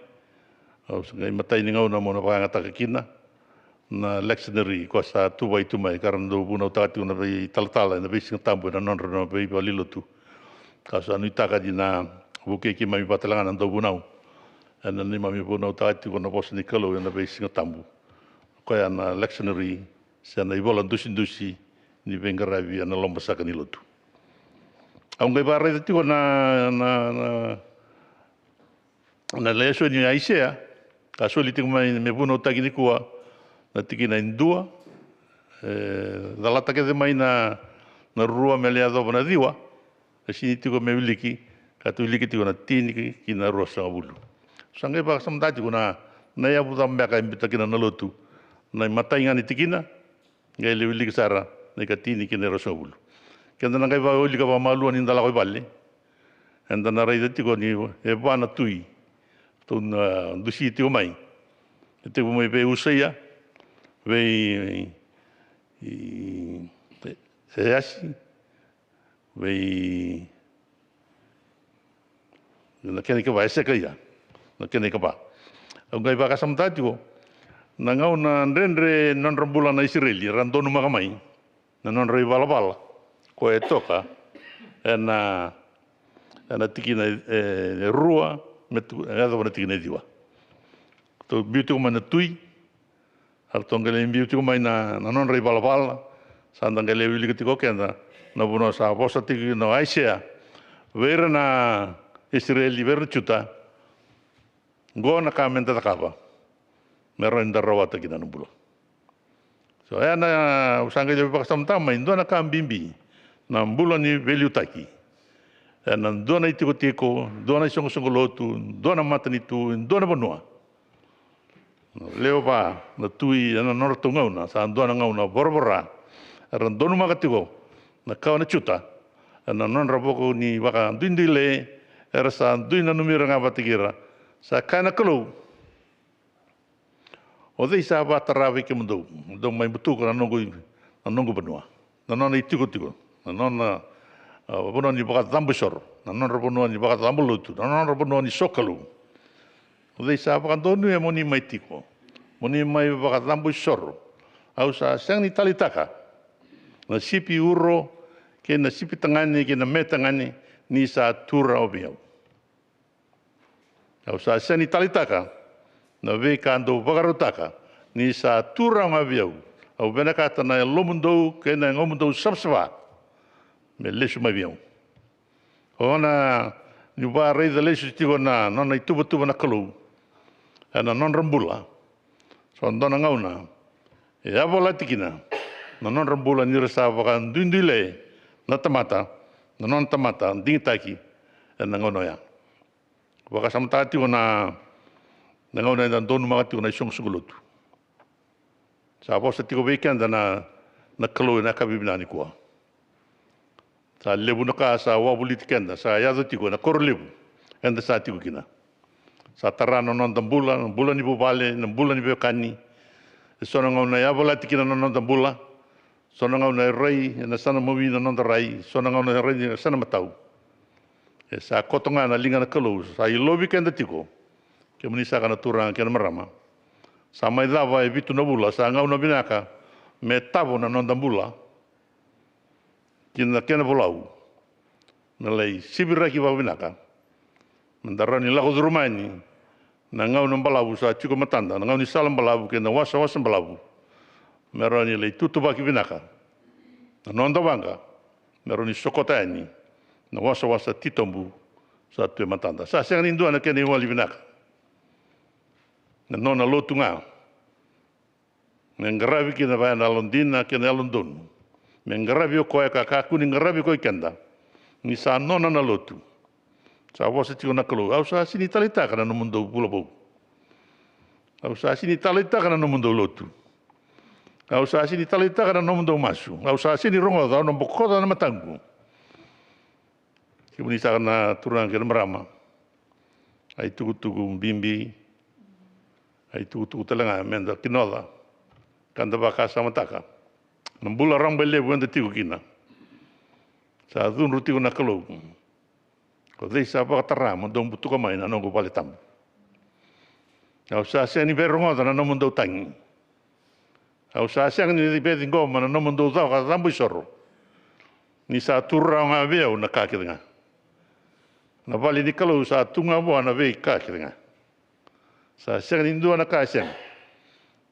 Au sa qai imatai ni gauna mo na vakayagataka kina na lectionary ko sa tuvai tu mai, ka ra dau vunautaka tiko na veitalatala ena veisiga tabu ena nodra na veivalenilotu. Ka sa nuitaka ni na vukei keimami vata tale ga na dauvunau ena neimami vunautaka tiko na vosa ni Kalou ena veisiga tabu. Koya na lectionary se na ivola dusidusi ni veiqaravi ena loma saka ni lotu. Au qai vakaraica tiko na, na, na na lesoni ni Aisea, ka soli tiko mai me vunautaki nikua, na tikina e dua, e calata kece mai na, na rua me lai yacova na ciwa, e sega ni tiko me wiliki, ka tu wiliki tiko na tini ki, ki na ruasagavulu. Sa qai vakasamataka tiko na, na yavu cava beka e biuta kina na lotu, na imatai ga ni tikina, qai lai wiliki sara na ikatini ki na ruasagavulu. Keda na qai vakaulika vakamalua ni da lako i vale. Eda na raica tiko ni e va na tui. Tou na dusi tiko mai. E tekivu mai vei Usaia, vei, i, Easi, vei na kena ikava, Esekaia, na kena ikava. Au qai vakasamataka tiko na gauna dredre nodra bula na Isireli, era donumaka mai na nodra ivalavala, ko e toka ena, ena tikina e, e rua, me tu, e yacova na tikina e ciwa. Tou biu tiko mai na tui, a ratou qai lai biu tiko mai na, na nodra ivalavala. Sa da qai lai wilika tiko keda na vanua sa vosa tiko kina o Aisea vei ira na Isireli, vei ira na Juta. Qo na ka me da cakava me rawa ni da rawata kina na bula. So, ena, au sa qai lai vakasamataka mai dua na ka bibi, na bula ni veiliutaki ena dua na itikotiko, dua na isoqosoqo lotu, dua na matanitu, dua na vanua. Lewe va na tui ena nodratou gauna, sa dua na gauna voravora era donumaka tiko na kawa na Juta ena nodra vuku ni vakaduiduile, era sa dui nanumi ira ga vata kei ira. Sa kaya na Kalou, o cei sa vakatara vei kemudou, dou mai butuka na noqu, na noqu vanua, na nona itikotiko, na nona, a, vanua ni vakacabo isoro, na nodra vanua ni vakacabo lotu, na nodra vanua ni sokalou? O cei sa vakadonuya mo ni mai tiko, mo ni mai vakacabo isoro? Au sa sega ni taleitaka na sipi uro kei na sipi tagane kei na me tagane, ni sa tu rawa vei au. Au sa sega ni taleitaka na veika dou vakarautaka, ni sa tu rawa ga vei au. Au vinakata na yalomudou kei na yagomudou savasava me lesu mai vei au. O na, niu vakaraica lesu tiko na nona ituvatuva na Kalou ena nodra bula, so dua na gauna e yavalati kina na nodra bula ni ra sa vakaduiduile na tamata, na nona tamata digitaki ena gauna oya. Vakasamataka tiko na, na gauna eda donumaka tiko na isoqosoqo lotu. Sa vosa tiko vei keda na, na Kalou ena yakavi vinaka nikua. Sa levu na ka sa wavoliti keda, sa yaco tiko ena koro levu eda sa tiko kina. Sa tara na noda bula, na bula ni vuvale, na bula ni veiwekani. E so na gauna e yavalati kina na noda bula. So na gauna e rai ena yasana mawi na noda rai, so na gauna e rai ena yasana matau. E sa koto ga na liga na Kalou, sa ilovi keda tiko. Kemuni saka na turaga kei na marama, sa mai cava e vitu na vula, sa gauna vinaka me tavo na noda bula ki na kena volau, me lai siviraki vakavinaka, me da rawa ni lako curuma yani na gauna balavu sa tiko e matada, na gaunisala balavu kei na wasawasa balavu, me rawa ni lai tutuvaki vinaka na noda waqa, me rawa ni sokota yani na wasawasa titobu sa tu e matada. Sa sega ni dua na kena iwali vinaka, na nona lotu ga. Me qaravi kina vaya na yalodina kei na yalododonu. Me qaravi o koya ka kakua ni qaravi koya keda, ni sa nona na lotu. Sa vosa tiko na Kalou, au sa sega ni taleitaka na nomudou vula vou. Au sa sega ni taleitaka na nomudou lotu. Au sa sega ni taleitaka na nomudou masu. Au sa sega ni rogoca, au na bokoca na mataqu. Kemuni saka na turaga kei na marama, a itukutuku bibi, a itukutuku tale ga me da kinoca ka da vakasamataka na bula rabailevu eda tiko kina. Sa cudru tiko na Kalou, o cei sa vakatara mo dou butuka mai na noqu vale tabu? Au sa sega ni veirogoca na nomudou tagi. Au sa sega ni veiciqoma na nomudou caka cabo isoro. Ni sa tu rawa ga vei au na ka kece ga. Na vale ni Kalou sa tu ga vua na veika kece ga. Sa sega ni dua na ka e sega.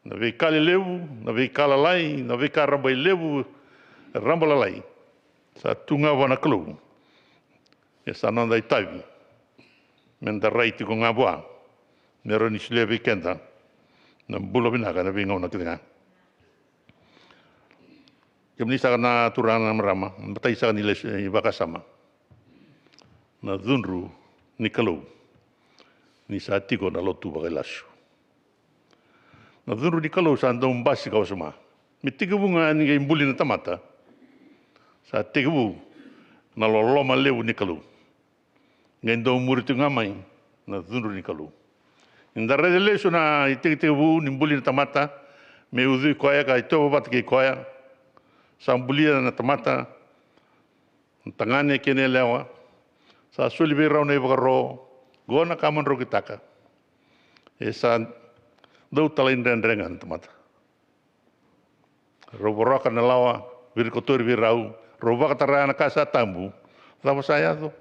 Na veika lelevu, na veika lalai, na veika rabailevu, rabalalai, sa tu ga vua na Kalou. E sa noda itavi me da rai tiko ga vua, me rawa ni solia vei keda na bula vinaka ena veigauna kece ga. Kemuni saka na turaga na marama, matai saka ni lesu ni vakasama, na cudru ni Kalou ni sa tiko na lotu vakailasu. Na cudru ni Kalou sa dau basika wasoma. Me tekivu ga ni qai buli na tamata, sa tekivu na loloma levu ni Kalou. Qai dau muri tiko ga mai na cudru ni Kalou. Ni da raica lesu na itekitekivu ni buli na tamata, me ucui koya ka itovo vata kei koya. Sa bulia na tamata, Na tagane kei na yalewa, sa soli vei rau na ivakaro, qo na ka mo drau kitaka. E sa dau talaidredre ga na tamata. Rau voroka na lawa, virikotori vei rau, rau vakatara na ka sa tabu. Cava sa yaco?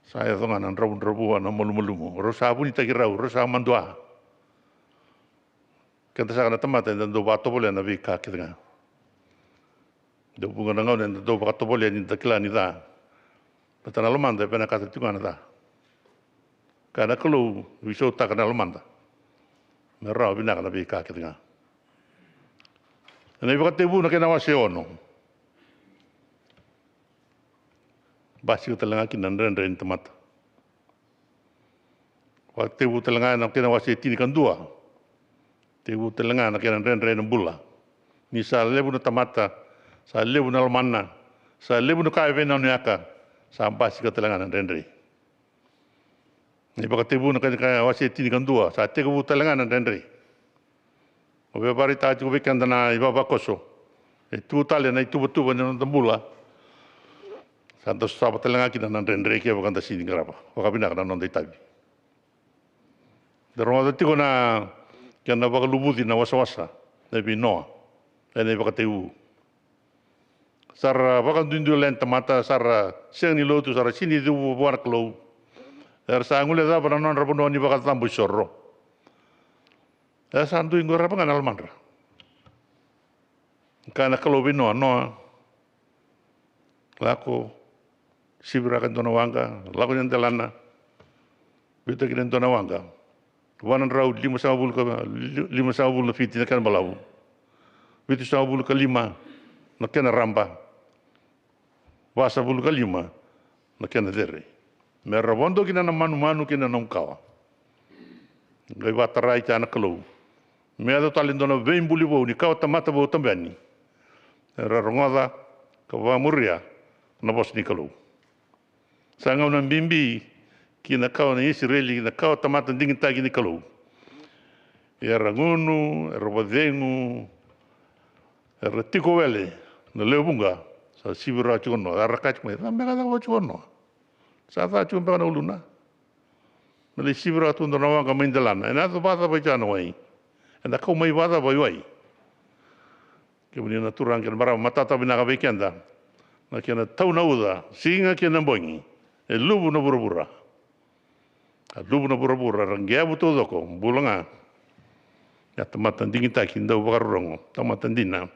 Sa yaco ga na dravudravua, na malumalumu. Rau sa vunitaki rau, rau sa madua. Keda saka na tamata eda dau vakatovolea na veika kece ga. Dau vuqa na gauna eda dau vakatovolea ni da kila ni ca. Baleta na lomada e vinakata tiko ga na ca. Kaya na Kalou, veisautaka na lomada me rawa vinaka na veika kece ga. Ena iVakatekivu na kena wase ono. Basika tale ga kina na dredre ni tamata. Vakatekivu tale ga na kena wase tinikadua. Tekivu tale ga na kena dredre na bula. Ni sa levu na tamata, sa levu na lomana, sa levu na ka e veinanuyaka, sa basika tale ga na dredre. Ni Vakatekivu na kena wase tinikadua, sa tekivu tale ga na dredre. O vakaraitaka tiko vei keda na ivavakoso. E tu tale na ituvatuva ni noda bula. Sa da sosava tale ga kina na dredre kevaka da sega ni qarava vakavinaka na noda itavi. Da rogoca tiko na kena vakaluvuci na wasawasa na vei Noa ena iVakatekivu. Sa ra vakaduiduitaki na tamata, sa ra sega ni lotu, sa ra sega ni cuva vua na Kalou. Era sa guilecava na nodra vanua ni vakacabo isoro. E sa dui qarava ga na lomadra. Kaya na Kalou vei Noa, Noa, lako, siviraka e dua na waqa, lako i delana, biuta kina e dua na waqa. Va na drau limasagavulu ka, li-, limasagavulu na fiti na kena balavu. Vitusagavulu ka lima na kena raba. Vasagavulu ka lima na kena cere. Me ra vodo kina na manumanu kei na nomu kawa. Qai vakatarai kina na Kalou me yaco tale e dua na veibuli vou ni kawa tamata vou tabe yani. Era rogoca ka vakamuria na vosa ni Kalou. Sa gauna bibi ki na kawa ni Isireli, na kawa tamata digitaki ni Kalou. Era gunu, era vacegu, era tiko wele na lewe vuqa. Sa sivi rawa tiko Noa, era kaya tiko mai, cava beka e cakava tiko Noa? Sa ca tiko beka na uluna? Me lai sivi rawa tu dua na waqa mai delana, ena yaco vakacava i kea na wai? Ena kau mai vakacava i wai? Kemuni na turaga kei na marama, matata vinaka vei keda na kena tau na uca siga kei na bogi. E luvu na vuravura. A luvu na vuravura, ra qeavu taucoko, bula ga. Ia tamata digitaki, dau vakarorogo, tamata dina.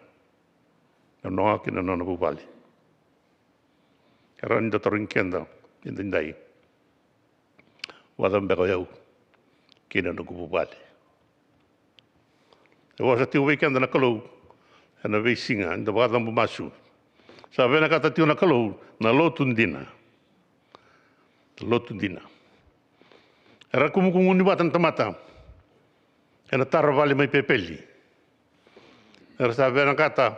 Na Noa kei na nona vuvale. E rawa ni da tarogi keda edaidai. Vakacava beka o yau kei na noqu vuvale? E vosa tiko vei keda na Kalou ena veisiga, eda vakacabo masu. Sa vinakata tiko na Kalou na lotu dina. Na lotu dina. Era kumukumuni vata na tamata ena tara vale mai Pepeli. Era sa vinakata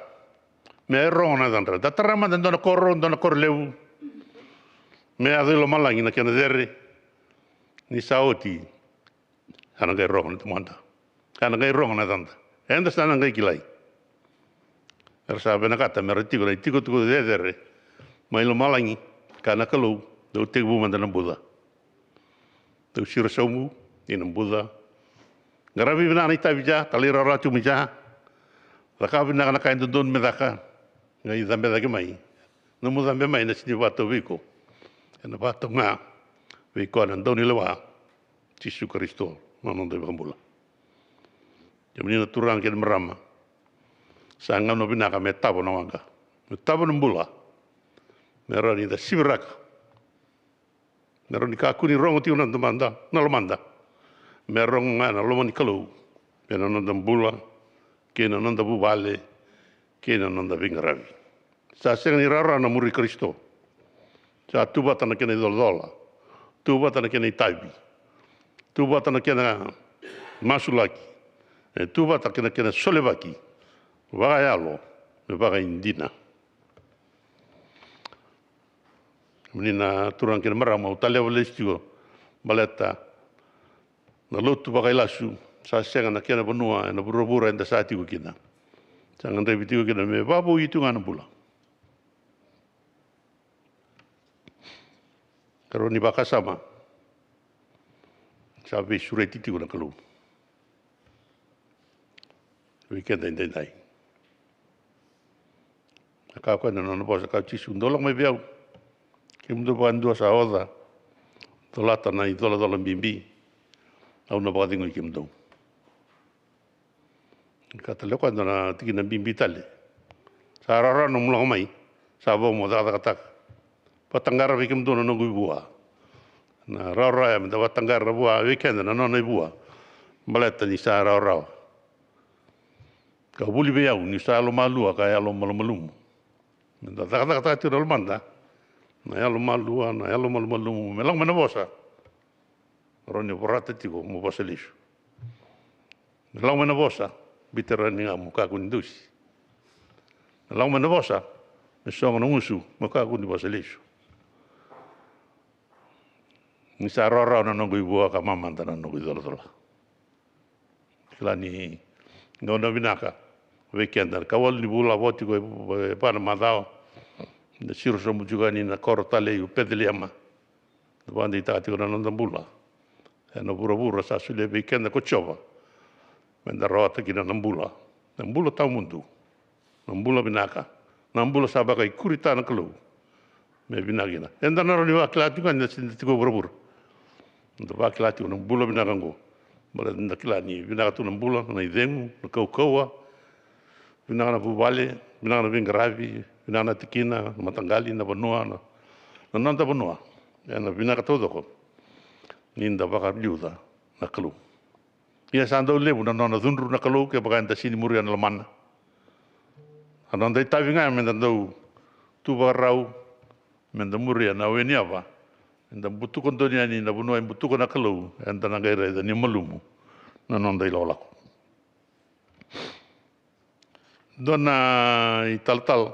me rogo na yacadra. Da tara mada e dua na koro, dua na koro levu. Me yaco i lomalagi na kena cere. Ni sa oti, sa na qai rogo na tamata. Sa na qai rogo na yacada. Eda sa na qai kilai. Era sa vinakata me ra tiko na itikotiko cecere mai lomalagi. Kaya na Kalou, dou tekivu mada na buca. Dou siro sobu ina buca. Qaravi vinaka na itavi ja, talairawarawa tiko mai ja. Cakava vinaka na ka e dodonu me caka. Qai cabe cake mai. Nomu cabe mai ena sega ni vakatau vei iko. Ena vakatau ga vei koya na daunilewa, Jisu Karisito, na noda iVakabula. Kemuni na turaga kei na marama, sa gauna vinaka me tavo na waqa, me tavo na bula. Me rawa ni da siviraka. Me rawa ni kakua ni rogo tiko na lomada, na lomada. Me rogo ga na loma ni Kalou ena noda bula, kei na noda vuvale, kei na noda veiqaravi. Sa sega ni rawarawa na muri Karisito. Sa tu vata na kena icolacola, tu vata na kena itavi, tu vata na kena masulaki, e tu vata kei na kena solevaki vakayalo me vakaidina. Kemuni na turaga kei na marama, au taleva lesu tiko baleta na lotu vakailasu sa sega na kena vanua ena vuravura eda sa tiko kina. Sa gadrevi tiko kina me vakavoui tiko ga na bula. Karua ni vakasama, sa veisureti tiko na Kalou vei keda edaidai. Na ka koya na nona vosa, kaya o Jisu, dou lako mai vei au, kemudou vakadua sa oca, colata na icolacola bibi, au na vakacegui kemudou. Ka tale o koya e dua na tikina bibi tale. Sa rawarawa nomu lako mai, sa vo mo cakacakataka. Vakataqara vei kemudou na noqu ivua. Na rawarawa ya meda vakataqara vua vei keda na nona ivua. Baleta ni sa rawarawa. Ka vuli vei au niu sa yalomalua ka yalomalumalumu. Meda cakacakataka tiko na lomada na yalomalua, na yalomalumalumu, me lako mai na vosa. Rawa ni vorata tiko mo vosa lesu. Me lako mai na vosa, biuta rawa ni ga mo kakua ni dusi. Me lako mai na vosa, me sogo na gusu, mo kakua ni vosa lesu. Ni sa rawarawa na noqu ivua ka mamada na noqu icolacola. Kila ni gauna vinaka vei keda, ka walu ni vula vo tiko e va na macawa. Da siro sobu tiko yani na koro talei o Peceliema. Da vakadeitaka tiko na noda bula ena vuravura sa solia vei keda ko Jiova. Meda rawata kina na bula, na bula tawamudu, na bula vinaka, na bula sa vakaikuritaka na Kalou me vinaka kina. Eda na rawa ni vakila tiko ga ni da se da tiko e vuravura. Da vakila tiko na bula vinaka oqo. Baleta da kila ni vinaka tu na bula, na icegu, na kaukauwa, vinaka na vuvale, vinaka na veiqaravi, vinaka na tikina, na mataqali, na vanua, na, na noda vanua. Ena vinaka taucoko ni da vakaliuca na Kalou. Ia sa dau levu na nona cudru na Kalou kevaka eda sega ni muria na lomana. A noda itavi ga meda dau tu vakarau, meda muria na we ni yava, eda butuka donu yani na vanua e butuka na Kalou, eda na qai raica ni malumu na noda ilakolako. Dua na italatala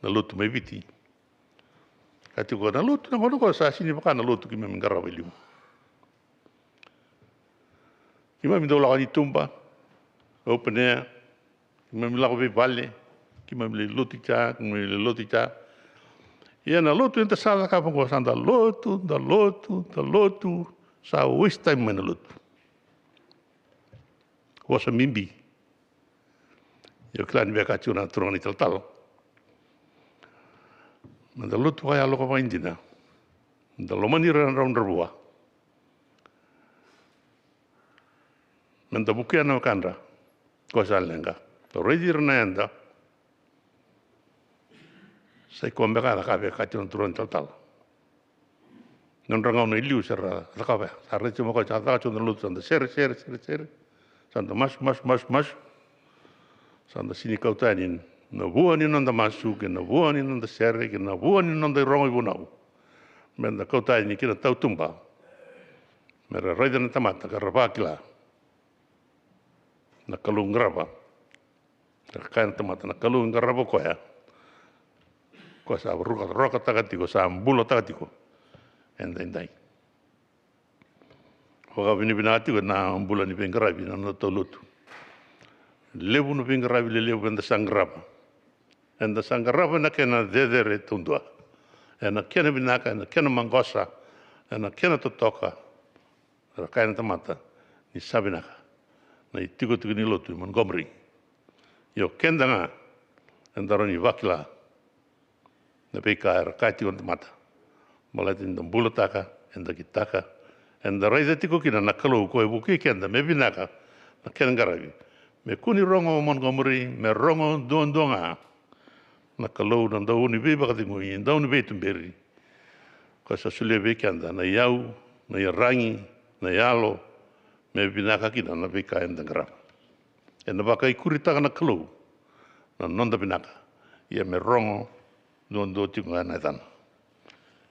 na lotu mai Viti. Ka tiko na lotu na gauna ko sa sega ni vaka na lotu keimami qarava e liu. Keimami dau lako ni tuba, open air, keimami lako veivale, keimami lai lotu i ca, keimami lai lotu i ca. Ia na lotu eda sa cakava oqo sa da lotu, da lotu, da lotu, sa waste time mai na lotu. Vosa bibi. Io kila ni veka tiko na turaga ni talatala. Meda lotu vakayalo ka vakaidina. Da lomani ira na dravudravua. Meda vukea na wekadra. Ko sa leqa. Da raici ira na yada. Sa i koya beka na ka veka tiko na turaga ni talatala. Nodra gauna i liu sa ra cakava ya. Sa raici mo koya sa caka tiko na lotu sa da sere, sere, sere, sere. Sa da masu, masu, masu, masu. Sa da sega ni kauta yani na vua ni noda masu, kei na vua ni noda sere, kei na vua ni noda irogo ivunau. Meda kauta yani kina tautuba. Mera raica na tamata ka ra vakila. Na Kalou qarava. Ra kaya na tamata na Kalou qarava koya. Koya sa roka, rokataka tiko, sa bulataka tiko. Edaidai. Vakavinavinaka tiko na bula ni veiqaravi na noda tau lotu. Levu na veiqaravi lelevu eda sa qarava. Eda sa qarava ena kena cecere taudua. Ena kena vinaka, ena kena maqosa, ena kena totoka. Ra kaya na tamata ni sa vinaka na itikotiko ni lotu i Montgomery. Io keda ga eda rawa ni vakila na veika era kaya tiko na tamata. Baleta ni da bulataka, eda kitaka, eda raica tiko kina na Kalou ko e vukei keda me vinaka na kena qaravi. Me kua ni rogo o Montgomery, me rogo duadua ga na Kalou na dau ni veivakacegui, dau ni veituberi. Ko sa solia vei keda na iyau, na iyaragi, na yalo, me vinaka kina na veika eda qarava. Ena vakaikuritaka na Kalou na noda vinaka, ia me rogo duadua tiko ga na yacana.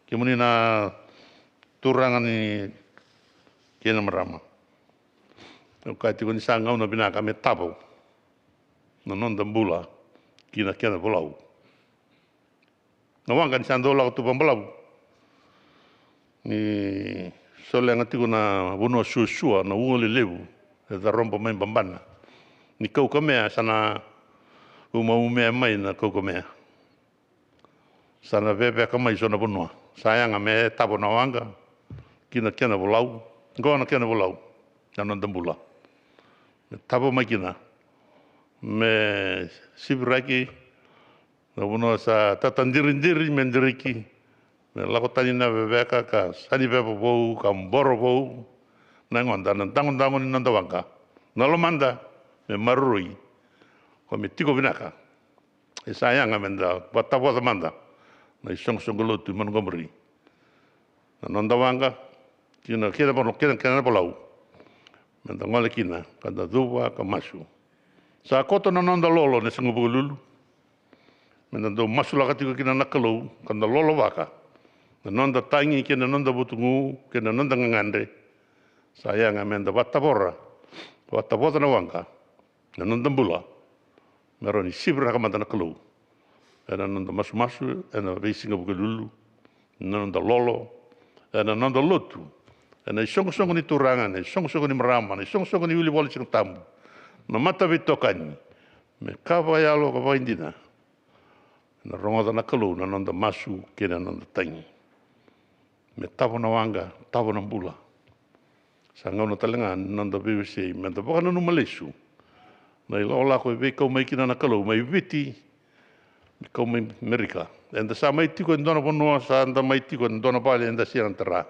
Kemuni na turaga ni kei na marama, au kaya tiko ni sa gauna vinaka me tavo na noda bula ki na kena volau. Na waqa ni sa dau lako tu vakabalavu ni solega tiko na vanua suasua, na ua lelevu e caroba mai babana. Ni kaukamea sa na umaumea mai na kaukamea. Sa na veveka mai so na vanua. Sa yaga me tavo na waqa ki na kena volau. Qo na kena volau na noda bula. Me tavo mai kina, me siviraki na vanua sa tatadiridiri me diriki, me lako tani na veveka ka sa ni veva vou ka boro vou. Na yagoda na dagodago ni noda waqa, na lomada me maroroi, ko me tiko vinaka. E sa yaga me da vatavoca mada na isoqosoqo lotu i Montgomery, na noda waqa, kina kena volau, kena, kena volau. Me da gole kina ka da cuva ka masu. Sa koto na noda lolo na Siga Vukelulu. Me da dau masulaka tiko kina na Kalou ka da lolovaka na noda tagi kei na noda vutugu kei na noda gagadre. Sa yaga me da vatavora, vatavoca na waqa, na noda bula, me rawa ni siviraka mada na Kalou ena noda masumasu, ena veisiga Vukelulu, na noda lolo, ena noda lotu, ena isoqosoqo ni turaga, na isoqosoqo ni marama, na isoqosoqo ni wilivola ni Siga Tabu, na mataveitokani, me ka vakayalo ka vakaidina. Ena rogoca na Kalou na noda masu kei na noda tagi. Me tavo na waqa, tavo na bula. Sa gauna tale ga ni noda veiwasei, me da vakananuma lesu na ilakolako e veikau mai kina na Kalou mai Viti, me kau mai Merika. Eda sa mai tiko e dua na vanua, sa da mai tiko e dua na vale eda sega ni tara.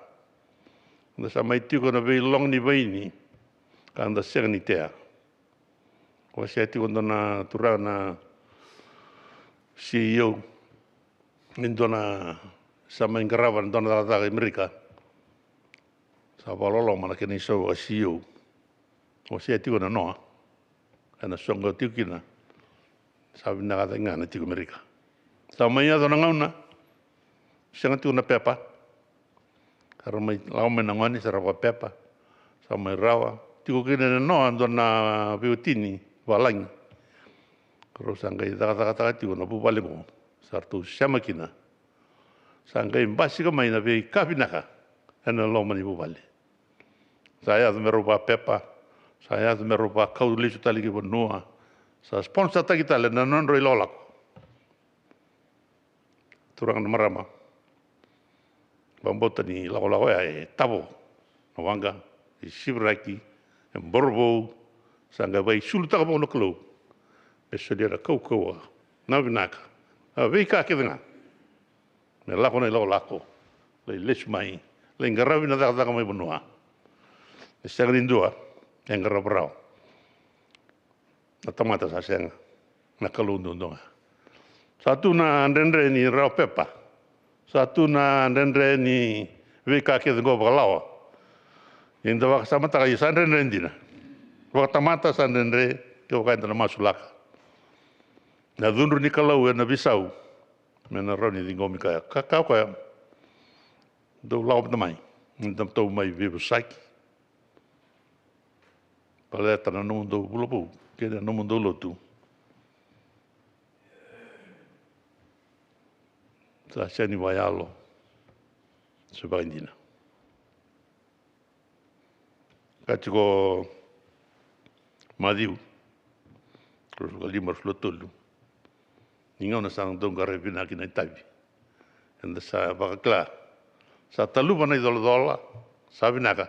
Eda sa mai tiko ena veiloga ni vaini ka da sega ni tea. Wasea tiko e dua na turaga na C E O ni dua na, sa mai qarava na dua na cakacaka i Merika. Sa vakaloloma na kena isau vaka-C E O. Wasea tiko na noa ena soqo tiko kina. Sa vinaka cake ga na tiko i Merika. Sa mai yaco na gauna, sega tiko na pepa. Sa ra mai lako mai na gone, sa ra vakapepa. Sa mai rawa. Tiko kina e noa dua na veiwatini valagi. Rau sa qai cakacakataka tiko na vuvale qo. Sa ratou sema kina. Sa qai basika mai na veika vinaka ena loma ni vuvale. Sa yaco me rau vakapepa. Sa yaco me rau vakau lesu tale ki vanua. Sa sponsataki tale na nodrau ilakolako. Turaga na marama, vakabauta ni lakolako ya e tavo na waqa, e siviraki, e borovou. Sa qai vakaisulutaka vou na Kalou me solia na kaukauwa, na vinaka, na veika kece ga. Me lako na ilakolako, lai lesu mai, lai qaravi na cakacaka mai vanua. E sega ni dua e qarava rawa. Na tamata sa sega, na Kalou duadua ga. Sa tu na dredre ni rawa pepa. Sa tu na dredre ni veika kece qo vakalawa. Ia da vakasamataka, ia sa dredre dina. Vakatamata sa dredre, kevaka eda na masulaka na cudru ni Kalou ena veisau, me na rawa ni ciqomi koya. Ka, ka koya, dou lako mada mai, da tou mai veivosaki. Baleta na nomudou vula vou kei na nomudou lotu sa sega ni vakayalo se vakaidina. Ka tiko Maciu ruasagavulu ka lima, ruasagavulu ka tolu. Ni gauna sa dau qaravi vinaka kina na itavi, eda sa vakakila sa taluva na icolacola, sa vinaka.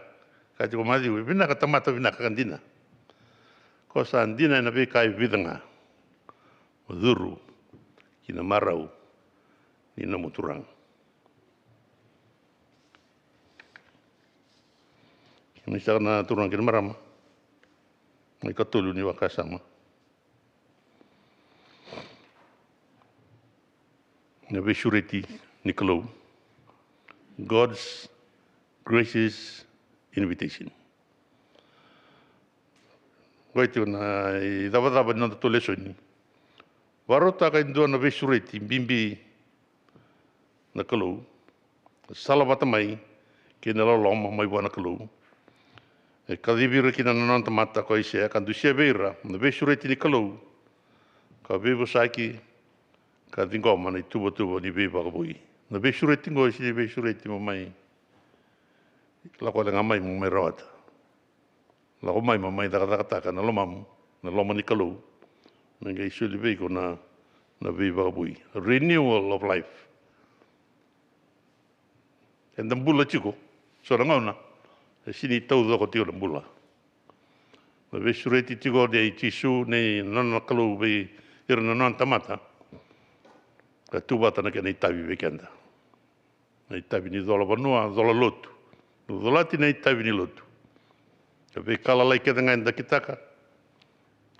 Ka tiko Maciu, e vinaka tamata vinaka ka dina. Ko sa dina ena veika e vica ga, mo curu ki na marau ni nomu Turaga. Ni saka na turaga kei na marama, na ikatolu ni vakasama. Na veisureti ni Kalou, God's gracious invitation. Qo e tiko na icavacava ni noda tou lesoni. Vakarautaka e dua na veisureti bibi na Kalou, salavata mai kei na loloma mai vua na Kalou. E kacivi ira kina na nona tamata ko Aisea ka dusia vei ira na veisureti ni Kalou, ka veivosaki, ka ciqoma na ituvatuva ni veivakavoui. Na veisureti qo e sega ni veisureti mo mai lako wale ga mai mo mai rawata. Lako mai mo mai cakacakataka na lomamu, na loma ni Kalou, me qai soli vei iko na, na veivakavoui. Renewal of life. Eda bula tiko so na gauna e sini taucoko tiko na bula. Na veisureti tiko nei Jisu, nei nona Kalou vei ira na nona tamata, ka tu vata na kena itavi vei keda. Na itavi ni cola vanua, cola lotu. Na colati na itavi ni lotu. Ka veika lalai kece ga eda kitaka,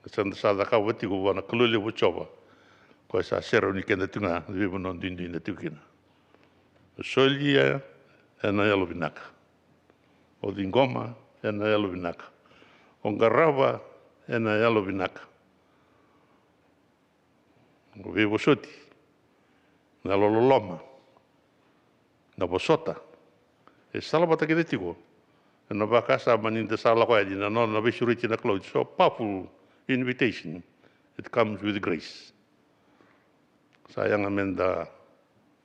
ka sa da sa cakava tiko vua na Kalou levu o Jiova, koya sa serauni keda tiko ga na veivanua duidui eda tiko kina. O solia ena yalo vinaka. O ciqoma ena yalo vinaka. O qarava ena yalo vinaka. O veivosoti, na loloma, na vosota, e salavata kece tiko ena vakasama ni da sa lako yani na nona veisureti na Kalou. It's so powerful invitation. It comes with grace. Sa yaga me da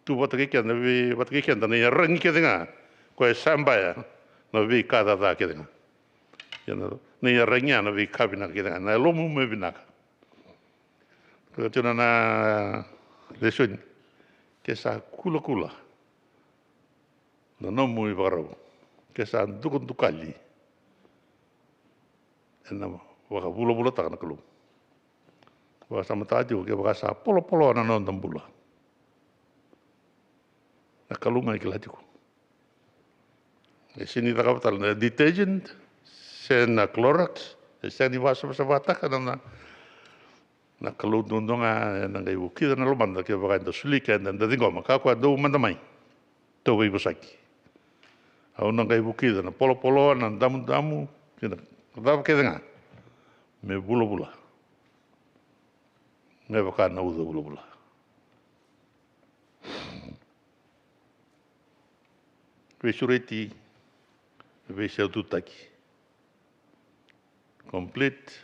tu vata kei keda, vei vata kei keda na iyaragi kece ga, koya e sabaya na veika caca kece ga. Ia na, na iyaragi ya na veika vinaka kece ga, na yalomu me vinaka. Ka tiko na, na lesoni, ke sa kulakula na nomu ivakarau, ke sa dukadukali, ena vakavulavulataka na Kalou. Vakasamataka tiko kevaka sa polopoloa na noda bula. Na Kalou ga e kila tiko. E sini cakava tale na detergent se na Clorox, e sega ni vakasavasavataka na, na, na Kalou duadua ga ena qai vukica na lomada kevaka eda soli keda, eda ciqoma. Kakua dou mada mai, tou veivosaki. Au na qai vukica na polopoloa, na damudamu, kei na cava kece ga me vulavula me vaka na uca vulavula. Veisureti, veisaututaki, complete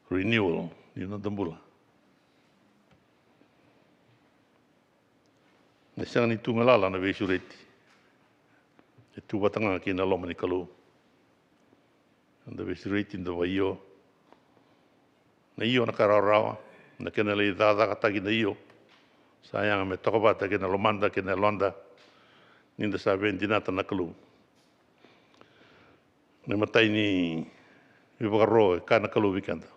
renewal ni noda bula. E sega ni tu galala na veisureti. E tu vata ga kei na loma ni Kalou. Eda veisureti, eda vakaio. Na io na ka rawarawa, na kena lai cakacakataki na io. Sa yaga me toka vata kei na lomada kei na yaloda ni da sa via dinata na Kalou. Na imatai ni ivakaro e kaya na Kalou vei keda,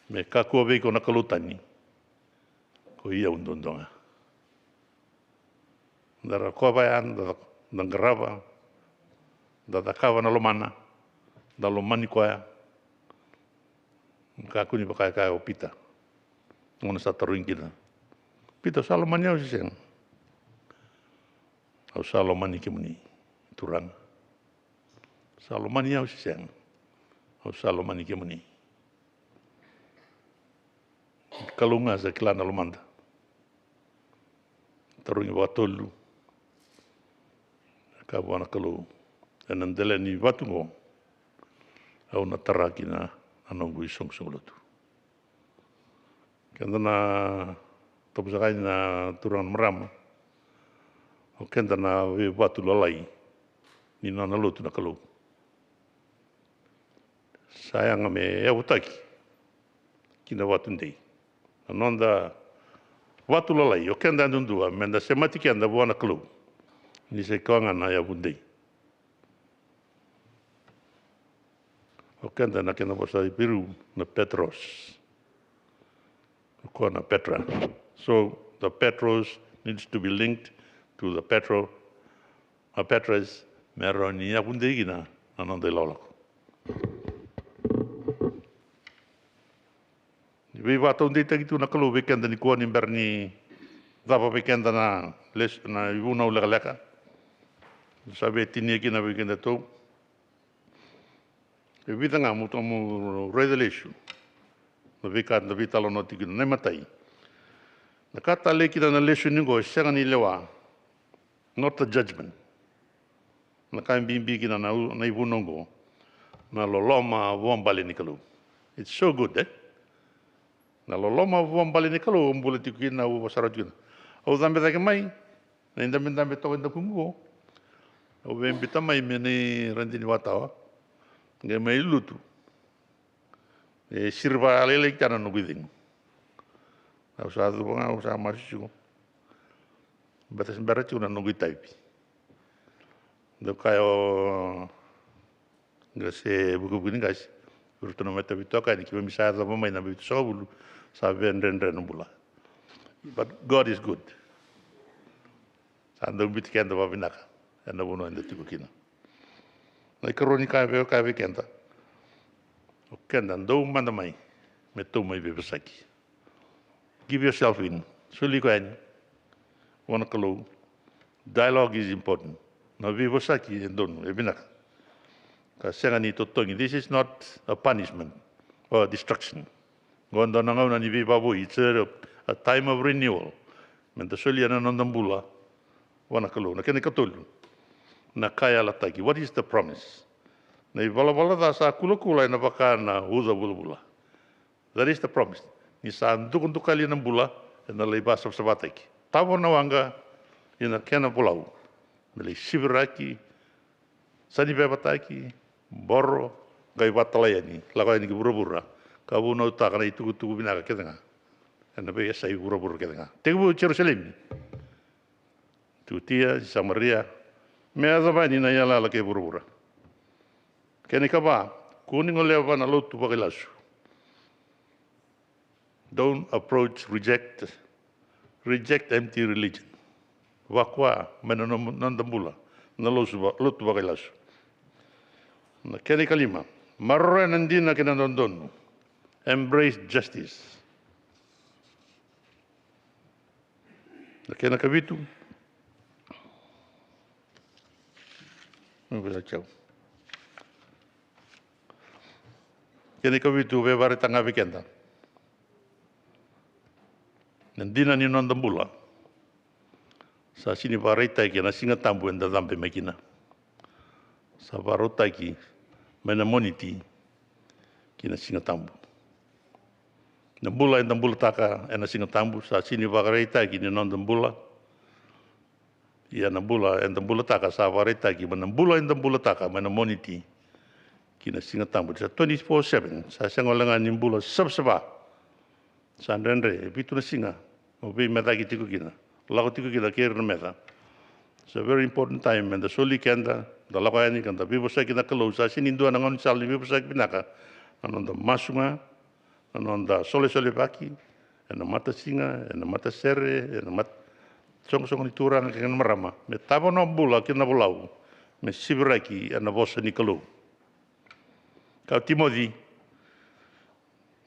me kakua vei iko na kalou tani, koi au duadua ga. Da rokova ya, da, da qarava, da cakava na lomana, da lomani koya. Kakua ni vaka e kaya o Pita, gauna sa tarogi kina, Pita, o sa lomani au se sega? Au sa lomani kemuni, Turaga. Sa lomani au se sega? Au sa lomani kemuni. Kalou ga sa kila na lomada. Tarogi vakatolu. Kaya vua na Kalou, ena dela ni vatu qo au na tara kina na noqu isoqosoqo lotu. Keda na tavusakai na turaga, na marama, o keda na veivatu lalai ni nona lotu na Kalou. Sa yaga me yavutaki ki na vatu dei. Na noda vatu lalai o keda yadudua, me da semati keda vua na Kalou, ni sa i koya ga na yavu dei. O keda na kena vosa Iperiu na Petros. O koya na Petra. So the Petros needs to be linked to the Petro, a Petras, me rawa ni yavu dei kina na noda ilakolako. Ni veivakataudeitaki tu na Kalou vei keda nikua ni bera ni cava vei keda na les-, na ivunau lekaleka. Sa via tinia kina vei kedatou. E vica ga mo tou mo raica lesu na veika da veitalanoa tiko kina. Na imatai, na ka talei kina na lesoni qo, e sega ni lewa, not the judgment. Na ka e bibi kina na, na ivunau qo, na loloma vuabale ni Kalou. It's so good, e? Na loloma vuabale ni Kalou, au bula tiko kina, au vosa rawa tiko kina. Au cabe cake mai na idabedabe toka e dakuqu qo. Au via biuta mai me nei Radini Vakatawa, qai mai lutu. E siriva lailai kina na noqu icegu. Au sa cuva ga, au sa masu tiko. Baleta se bera tiko na noqu itavi. Dou kaya o qase, vukevuke ni qase, vei iratou na matavitokani, keimami sa yacova mai na vitusagavulu, sa vedredre na bula. But God is good. Sa dau biuti keda vakavinaka ena vanua eda tiko kina. Na ikarua ni ka e vei, ka e vei keda, o keda dou mada mai me tou mai veivosaki. Give yourself in. Soli iko yani vua na Kalou. Dialogue is important. Na veivosaki e donu, e vinaka. Ka sega ni totogi. This is not a punishment or a destruction. Qo e dua na gauna ni veivakavoui. It's a, a time of renewal. Meda solia na noda bula vua na Kalou. Na kena ikatolu, na ka e yalataki. What is the promise? Na ivalavala ca sa kulakula ena vaka na uca vulavula. That is the promise. Ni sa dukadukali na bula, ena lai vakasavasavataki. Tavo na waqa, ina kena volau. Me lai siviraki, sa ni vevataki, boro, qai vakatalai yani, lako yani ki vuravura. Ka vunautaka na itukutuku vinaka kece ga. Ena veiyasai vuravura kece ga. Tekivu Jerusalemi. Jutia, Samaria, me yacova yani na iyalayala kei vuravura. Kena ikava, kua ni goleva na lotu vakailasu. Don't approach, reject, reject empty religion. Vakua mai na nomu, noda bula na losu va-, lotu vakailasu. Na kena ikalima, maroroya na dina kei na dodonu. Embrace justice. Na kena ikavitu. Kena ikavitu, veivakaraitaki ga vei keda. Na dina ni noda bula sa sini vakaraitaki ena Siga Tabu eda cabe mai kina. Sa vakarautaki mai na Moniti ki na Siga Tabu. Na bula eda bulataka ena Siga Tabu sa sini vakaraitaki ni noda bula. Ia na bula eda bulataka sa vakaraitaki mai na bula eda bulataka mai na Moniti ki na Siga Tabu. Sa twenty-four seven, sa sega wale ga ni bula savasava. Sa dredre e vitu na siga mo veimecaki tiko kina, lako tiko kina kei ira na meca. It's a very important time, meda soli keda, da lako yani ka da veivosaki na Kalou. Sa sini dua na gaunisala ni veivosaki vinaka na noda masu ga, na noda solesolevaki ena matasiga, ena matasere, ena mat-, soqosoqo ni turaga kei na marama, me tava na bula kei na volau, me siviraki ena vosa ni Kalou. Ka o Timoci,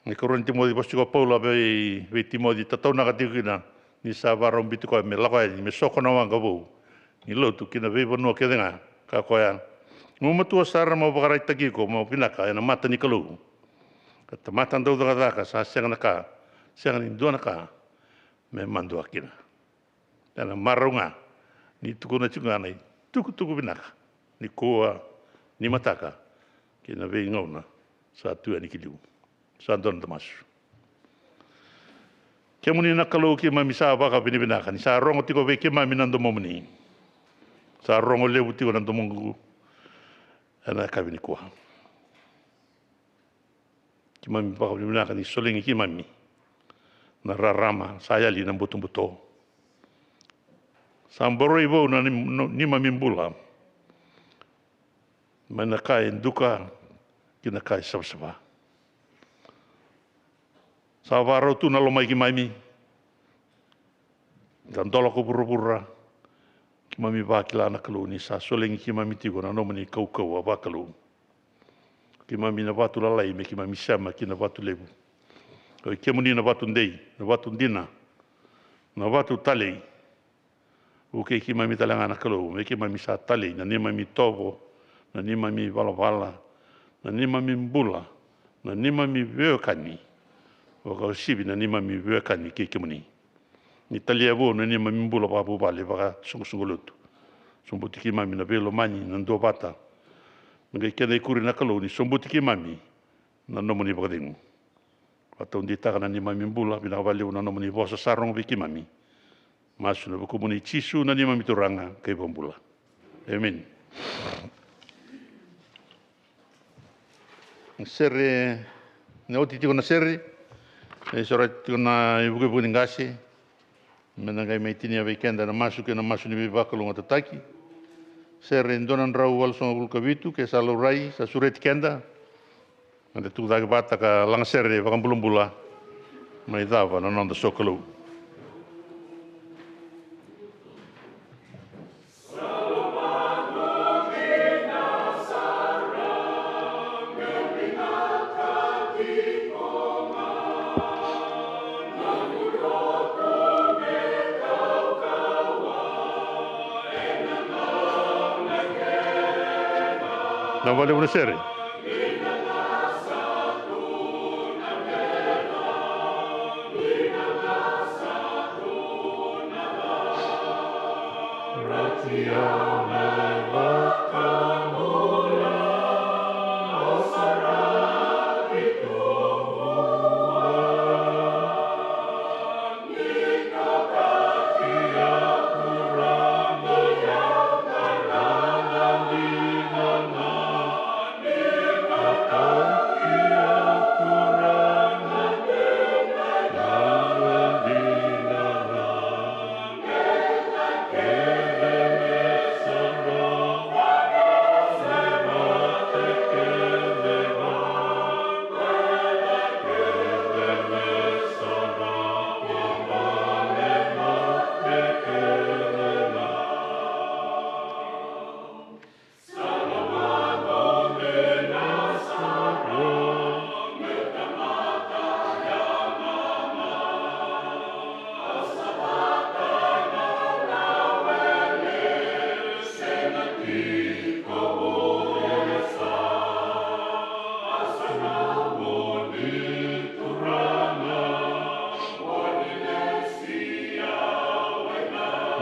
na ikarua ni Timoci, vosa tiko o Paula vei, vei Timoci, tataunaka tiko kina ni sa vakarau biuti koya me lako yani me soko na waqa vou ni lotu ki na veivanua kece ga. Ka koya, gumatua sara mo vakaraitaki iko mo vinaka ena mata ni Kalou. Ka tamata daucakacaka sa sega na ka, sega ni dua na ka me madua kina. Ena marau ga ni tukuna tiko ga na itukutuku vinaka nikua, nimataka kei na veigauna sa tu yani ki liu. Sa dua na masu. Kemuni na Kalou, keimami sa vakavinavinaka ni sa rogo tiko vei keimami na domomuni. Sa rogo levu tiko na domoqu ena yakavi nikua. Keimami vakavinavinaka ni solegi keimami na rarama sa yali na butobuto. Sa boroi vou na ni-, no-, neimami bula mai na ka e duka ki na ka e savasava. Sa vakarau tu na lomai keimami. Da dola ko vuravura. Keimami vakila na Kalou ni sa solegi keimami tiko na nomuni kaukauwa vakalou. Keimami na vatu lalai me keimami sema ki na vatu levu. Oi kemuni na vatu dei, na vatu dina, na vatu talei. Vukei keimami tale ga na Kalou me keimami sa talei na neimami itovo, na neimami valavala, na neimami bula, na neimami veiwekani. Vakauasivi na neimami veiwekani kei kemuni. Ni talia vou na neimami bula vakavuvale, vakasoqosoqo lotu. Sobuti keimami na veilomani, na duavata. Me qai kena ikuri na Kalou ni sobuti keimami na nomuni vakacegu. Vakataudeitaka na neimami bula, vinaka vakalevu na nomuni vosa sa rogo vei keimami. Masu ena vukumuni Jisu na neimami Turaga kei Vakabula. Emeni. Sere, na oti tiko na sere, e sore tiko na ivukevuke ni qase. Me na qai mai tinia vei keda na masu kei na masu ni veivakalougatataki. Sere e dua na drau walusagavulu ka vitu, ke sa laurai, sa sureti keda. Meda tuku cake vata ka lagasere vakabulabula. Mai cava na noda sokalou. Na vale vuna sere.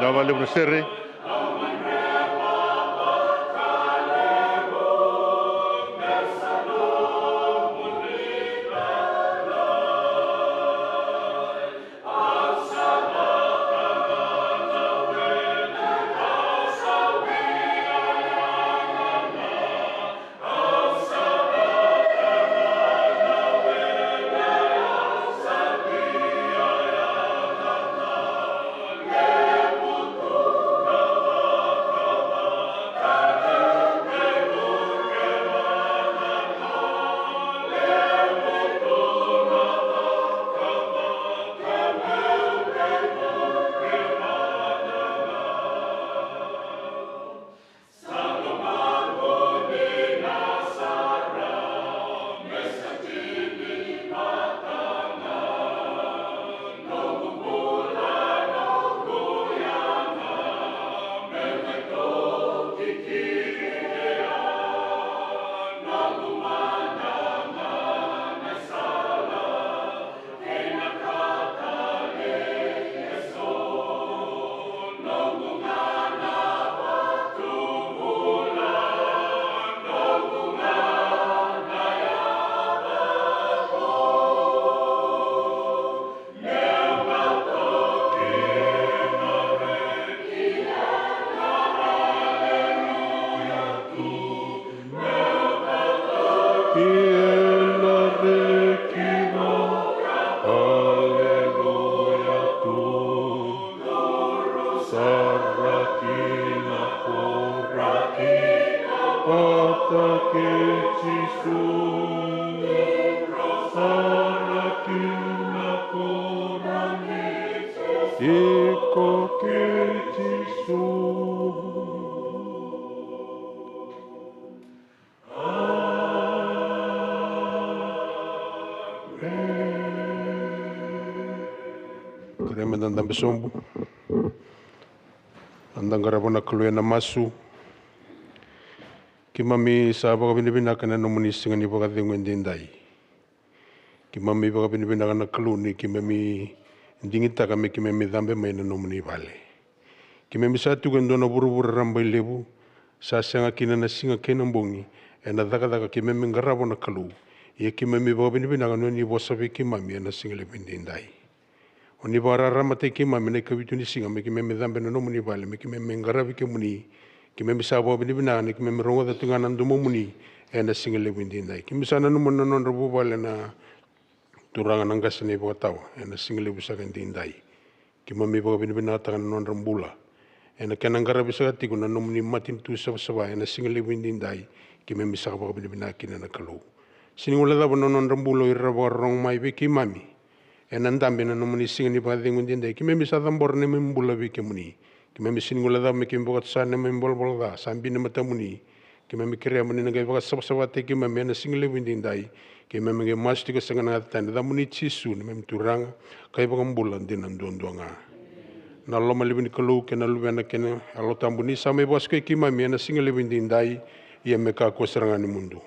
Na vale vuna sere. Tiko kei Jisu. Kerea meda dabe sobu. Eda qarava na Kalou ena masu. Keimami sa vakavinavinaka ena nomuni siga ni vakacegu edaidai. Keimami vakavinavinaka na Kalou ni keimami digitaka me keimami cabe mai na nomuni vale. Keimami sa tiko e dua na vuravura rabailevu, sa sega kina na siga kei na bogi ena cakacaka keimami qarava na Kalou. Ia keimami vakavinavinaka ni o ni vosa vei keimami ena siga levu edaidai. O ni vakararamataki keimami ena ikavitu ni siga me keimami cabe na nomuni vale me keimami qaravi kemuni. Keimami sa vakavinavinaka ni keimami rogoca tiko ga na domomuni ena siga levu edaidai. Keimami sa nanuma na nodra vuvale na turaga na qase na ivakatawa ena siga levu saka edaidai. Keimami vakavinavinakataka na nodra bula ena kena qaravi saka tiko na nomuni matanitu savasava ena siga levu edaidai. Keimami saka vakavinavinaka kina na Kalou. Sega ni guileca cava na nodra bula o ira era vakarorogo mai vei keimami ena dabe ena nomuni siga ni vakacegu edaidai. Keimami sa cabora na neimami bula vei kemuni. Keimami sega ni guileca cava me keimami vakatusa na neimami valavala ca, sa biu e matamuni. Keimami kerea mo ni na qai vakasavasavataki keimami ena siga levu edaidai. Keimami qai masu tiko saka ena yaca tani, yacamuni Jisu na neimami Turaga ka iVakabula dina duadua ga. Na loma levu ni Kalou kei na Luvena kei na Yalo Tabu ni sa mai vakasukai keimami ena siga levu edaidai, ia me kakua sara ga ni mudu.